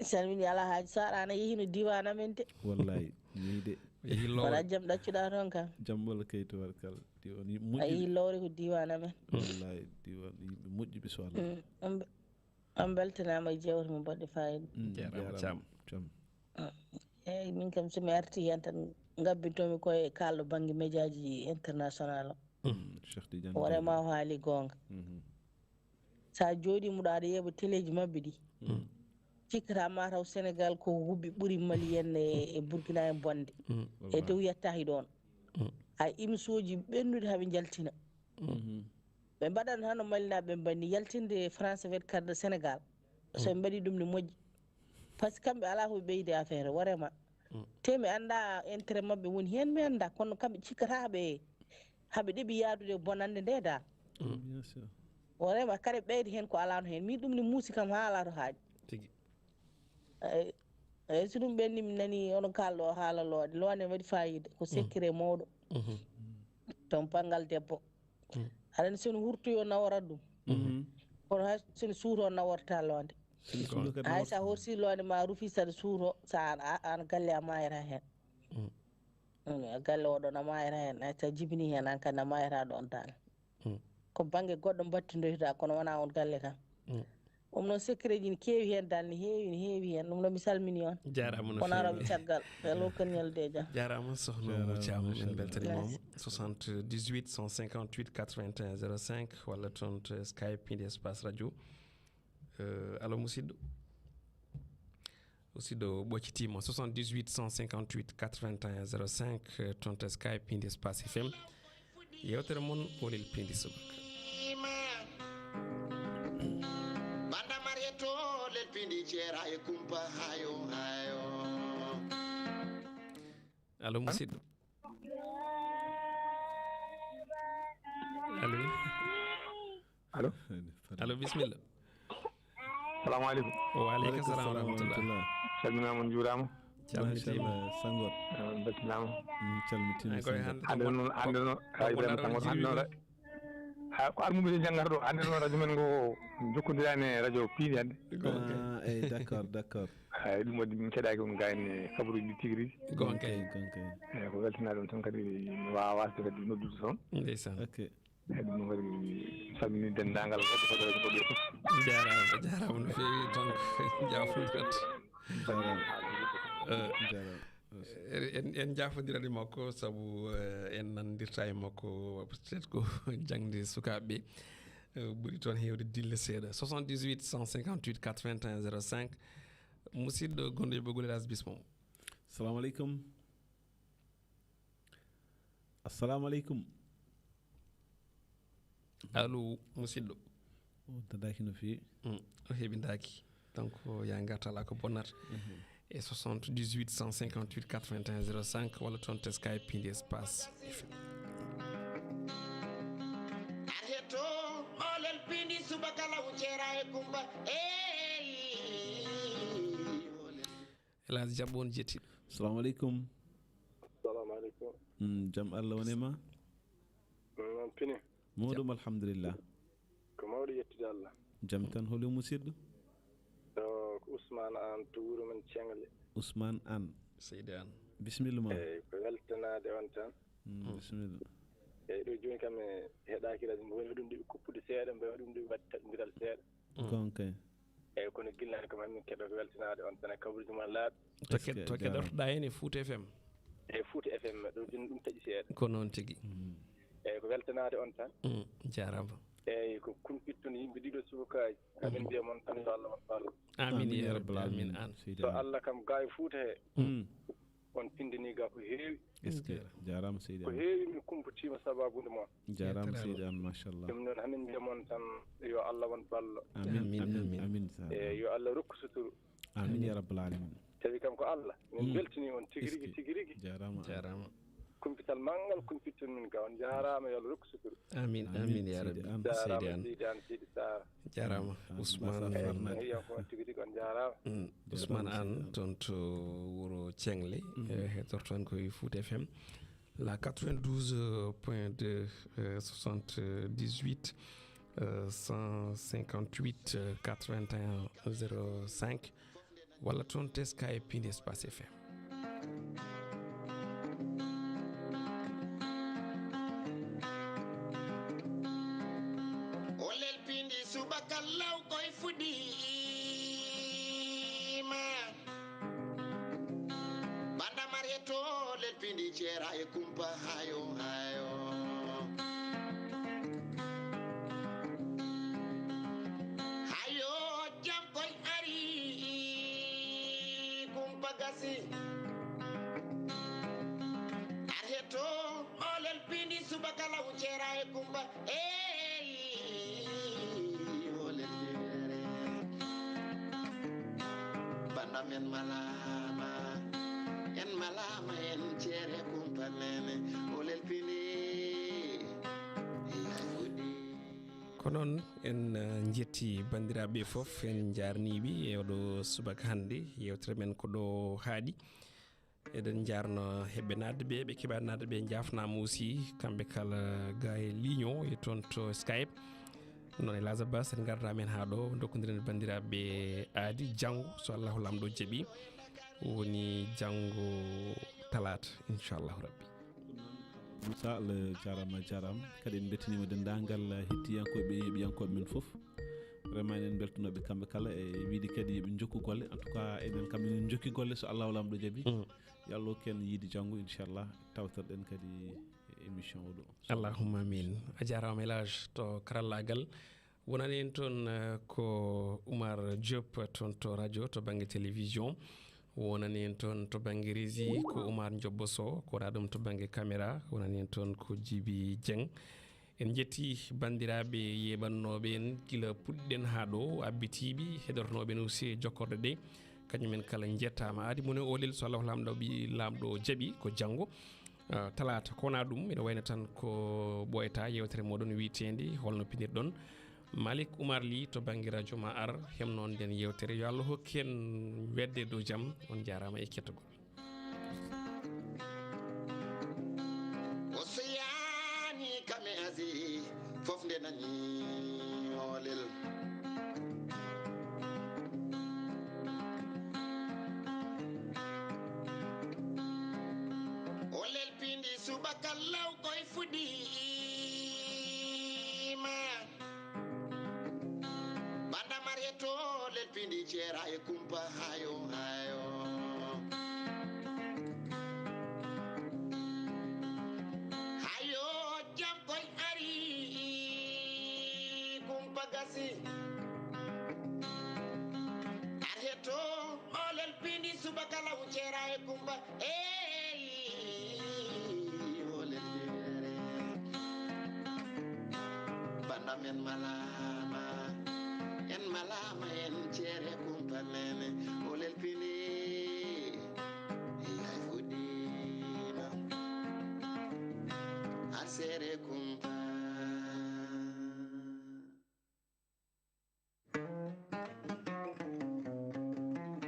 Salmini Alhaji Sara, ana yehino diwan amen de. Wallahi, ni de. Yehi Lowre. Wala jam ɗaccuɗa toon kam? Jam wala kay, tabarkalla. Diwan yi- a moƴƴi. Yehi Lowre ko diwan amen. Wallahi, diwan yimɓe moƴƴuɓe so Allah. Mm, on be- on beltanama e jewte mo baɗɗe fayida. Mm, jaaraama, jaaraama Cam. Cam. Mm. Eyyi, min kam so mi arti hen tan ngabbintomi koye kalɗo banggue médiaji international o. Mm, Cheikh Tidiane. Vraiment o haali gonga. Mhm. Sa jooɗi muɗo aɗa yeeɓa teleji mabɓe ɗi. Cikkata ma taw Sénégal ko huɓɓi ɓuuri Mali en e, e Burkina en bonde. E dow yettahi ɗon. Hay émissionji ɓennude haɓe jaltina. Ɓe mbaɗan hano Malinaɓe ɓe mbanni yaltinde France vingt-quatre de Sénégal. So ɓe mbaɗi ɗum ne moƴƴi. Par ce que kamɓe ala ko ɓe ɓeydi affaire, vraiment. Te mi annda intérêt maɓɓe woni heen, mi annda, kono kamɓe cikkata haɓe, haɓe ɗeɓi yaadude bonannde nde dal. Bien sûr. Vraiment, kadi ɓeydi heen ko alaano heen. Mi ɗum ne muusi kam haa alaa to haaji. Tigi. Eyi, eyi, so ɗum ɓenni, mi nani onon kaalɗo o haala loonde. Loonde ne waɗi faayiida. Ko secret mawɗo. Toon banngal debbo. Aɗa anndi, so no hurtoyo naworat ɗum. Kono hay so no suuto naworta loonde. So no suuto kadi hay so a naworta. Horsi loonde ma rufi saɗa suuto, sa an, a, an galle a mayata heen. Mm, galle oɗon a mayata heen, hay so a jibini heen an kadi a mayata ɗon tan. Ko bannge goɗɗo mbattindoyta kono wona on galle tan. Ɗum noon secret ji ne keewi heen dal, ne heewi, ne heewi heen. Ɗum noon mi salmini on. Jaaraama no feewi. On araɓe caggal. Hello, ko ñalde e jam. Jaaraama sohna Umu Thiam, min beltaniima mo. Merci. Soixante-dix-huit cent cinquante-huit quatre-vingt-un zéro cinq walla toon to Skype, piindi espace radio. Euh, allo, musidɗo. Musidɗo ɓoccitiima, soixante-dix-huit cent cinquante-huit quatre-vingt-un zéro cinq, euh, toon to Skype, piindi espace F M. Yewtere mon, Leelpindi Subaka. Banda Marieto, Leelpindi Ceera e Kumpa, hayo, hayo. Allo, musidɗo. Allo. Allo. Allo, bisimilla. Salamu aleykum. Wa aleykum salam wa rahmatullah. Calminaama, on njuuraama. Calmitiima. Machallah, Sango. Eh, on mbeltinaama. Mm, calmitiima, Sango. Hannde noon, hannde noon, ko Ibrahima Sango, hannde noon, ha, ko armuɓe janngar ɗo, hannde noon radio men ngo jokkondiraani e radio piindi hannde. Ah, eyi, d'accord, d'accord. Eyi, ɗum waɗi min keɗaaki on gayni e kabaruuji ɗi tigi rigi. Gonka. Gonka, gonka. Eyi, ko weltanaade on tan kadi mi waawa wasde kadi noddude toon. Ndeysaan. Ok. Eyi, ɗum noon kadi mi salmini denndaangal heɗotooɓe radio ngo ɓe fof. Jaaraama, jaaraama no feewi, donc, jaafondirat. Jaaraama. Eh, jaaraama. En, en njaafondirat e makko sabu, eh, en nanndirta e makko, peut-être ko jaŋde sukaaɓe ɓe, eh, ɓuri toon heewde dille seeɗa. Soixante-dix-huit cent cinquante-huit quatre-vingt-un zéro cinq. Musidɗo gonɗo e ɓoggol, Elhadj, bismillah. Salamu aleykum. Assalamu aleykum. Allo, musidɗo. O dadaaki no feewi. Mm, o heɓindaaki. Donc, ya ngarta alaa ko bonnata. E soixante-dix-huit cent cinquante-huit quatre-vingt-un zéro cinq walla toon to Skype, piindi espace F M. Arheto, olel piindi subaka law ceera e kumba. Eyi. Elhadj, jaɓɓo on jetti. Salamu aleykum. Salamu aleykum. Mm, jam Allah wone ma? Mm, on pini? Mawɗum, alhamdulillah. Ko mawɗo yettude Allah. Jam tan, holi musidɗo? Ɗo ko Ousmane Anne to wuro men Ceŋle. Ousmane Anne. Seydi Anne. Bisimilla ma. Eyi, ko weltanaade on tan. Mm, bisimilla. Eyi, ɗo jooni kam mi heɗaaki radio, mbo woni ɗum ɗi kuppude seeɗa, mbo waɗi ɗum ɗi waɗi taƴondiral seeɗa. Gonka. Eyi, kono ginnaaɗo kam, min keɗo ko weltanaade on tan e kabaruuji mon laaɓi. To ked-, to keɗotoɗaa heen e Fouta F M? E Fouta F M, ɗo jooni ɗum taƴi seeɗa. Ko noon tigi. Eyi, ko weltanaade on tan. Mm, jaaraama. Eyi, ko kumpittun yimɓe ɗiɗo subakaaji. Amin mbiya mon tan, yo Allah waɗ ballo. Amin, ya rabbal alamin. An. Seydi Anne. So Allah kam, gaa e Fouta he. Mm. On pindini ga ko heewi. Est-ce que? Jaaraama, Seydi Anne. Ko heewi min kumpotiima sababude mon. Jaaraama, Seydi Anne, machallah. Ɗum noon, hamin mbiya mon tan, yo Allah won ballo. Amin, amin, amin, amin, amin. Eyi, yo Allah rokku suturu. Amin, ya rabbal alamin. Tawi kam ko Allah. Min mbeltini on tigi rigi, tigi rigi. Jaaraama. Jaaraama. kumpital manngal kumpiton min ga. On njaaraama, yo Allah rokku sutura. Amin, amin, amin, ya seydi rabbi. An. Seydi jaaraama an. Seydi an, seydi Saar. Jaaraama. An, Ousmane. An, An. An. An. An. Tigi tigi, on njaaraama. Mm, Ousmane jaaraama, An seydi an. Toon to wuro Ceŋle. Mhm. Eh, heɗoto en ko e Fouta F M. La quatre-vingt-douze point deux, euh, soixante-dix-huit, euh, cent cinquante-huit, euh, quatre-vingt-un, zéro cinq. Walla toon teska e piindi Espace F M. O lelpindi subaka law koy fuɗiima. Banda Mariyeto lelpindi ceera e kumpa hayo, hayo. Hayo, jam koy ari, kumpa gasi. Arheto, o lelpindi subaka law ceera e kumpa. Ey, o lelpindi. Banda men malaama, en malaama, en ceere kumpa nene, o lelpindi. Ko noon, en, eh, njetti banndiraaɓe fof, en njaarniiɓe e oɗo subaka hannde. Yeewtere men ko ɗo haaɗi. Eɗen njaarno heɓɓe naatde ɓe, ɓe keɓaani naatde ɓe, njaafnaama aussi, kamɓe kala ga e ligne o e toon to Skype. Noon e Lazabas, en ngardaa men haa ɗo, ndokkondiren banndiraaɓe aadi janngo, so Allahu Laamɗo jaɓi, woni janngo talaata, inchallahu rabbi. Moussa, Allah jaaraama, jaaraama. Kadi en mbeltaniima denndaangal heɗtiyankooɓe e yeeɓiyankooɓe men fof. Vraiment, enen mbeltanooɓe kamɓe kala e wiide kadi yo ɓe njokku golle. En tout cas, enen kam enen njokki golle so Allahu Laamɗo jaɓi. Mm. Yo Allah hokku en yiide janngo, inchallah, tawtorɗen kadi émission o ɗo. Allahumma amin. A jaaraama, El Hadj, to karallaagal. Wonani en toon, eh, ko Oumar Diop toon to radio, to bannge télévision. Wonani en toon to bannge régie ko Oumar Diop Bosso, ko wona ɗum to bannge caméra. Wonani en toon ko Djiby Dieng. En njetti banndiraaɓe yeeɓannooɓe en gila puɗɗiɗen haa ɗo, abbitiiɓe, heɗotonooɓe en aussi e jokkorde ɗe. Kañum en kala njettaama. Aadi mon e oolel, so Allahu Laamɗo ɓi-, Laamɗo jaɓi, ko janngo, ah, talaata. Ko wona ɗum, ina wayno tan ko ɓooyata yeewtere mooɗon wiyeteende Holno Pinirɗon. Malick Oumar Ly to bannge radio ma ar, heɓno nden yeewtere. Yo Allah hokku en wedde dow jam. On njaaraama e kettagol. O seyani kame asi fof nde nani oolel. O lelpindi subaka law koy fuɗiima. Banda Mariyeto lelpindi ceera e kumpa hayo, hayo. Hayo, jam koy ari, kumpa gasi. Arheto, o lelpindi subaka law ceera e kumpa. Ey, o lelpindere. Banda men malaama, en malaama, en ceere kumpa nene. O lelpini, ay fuɗiima. A seere kumpa.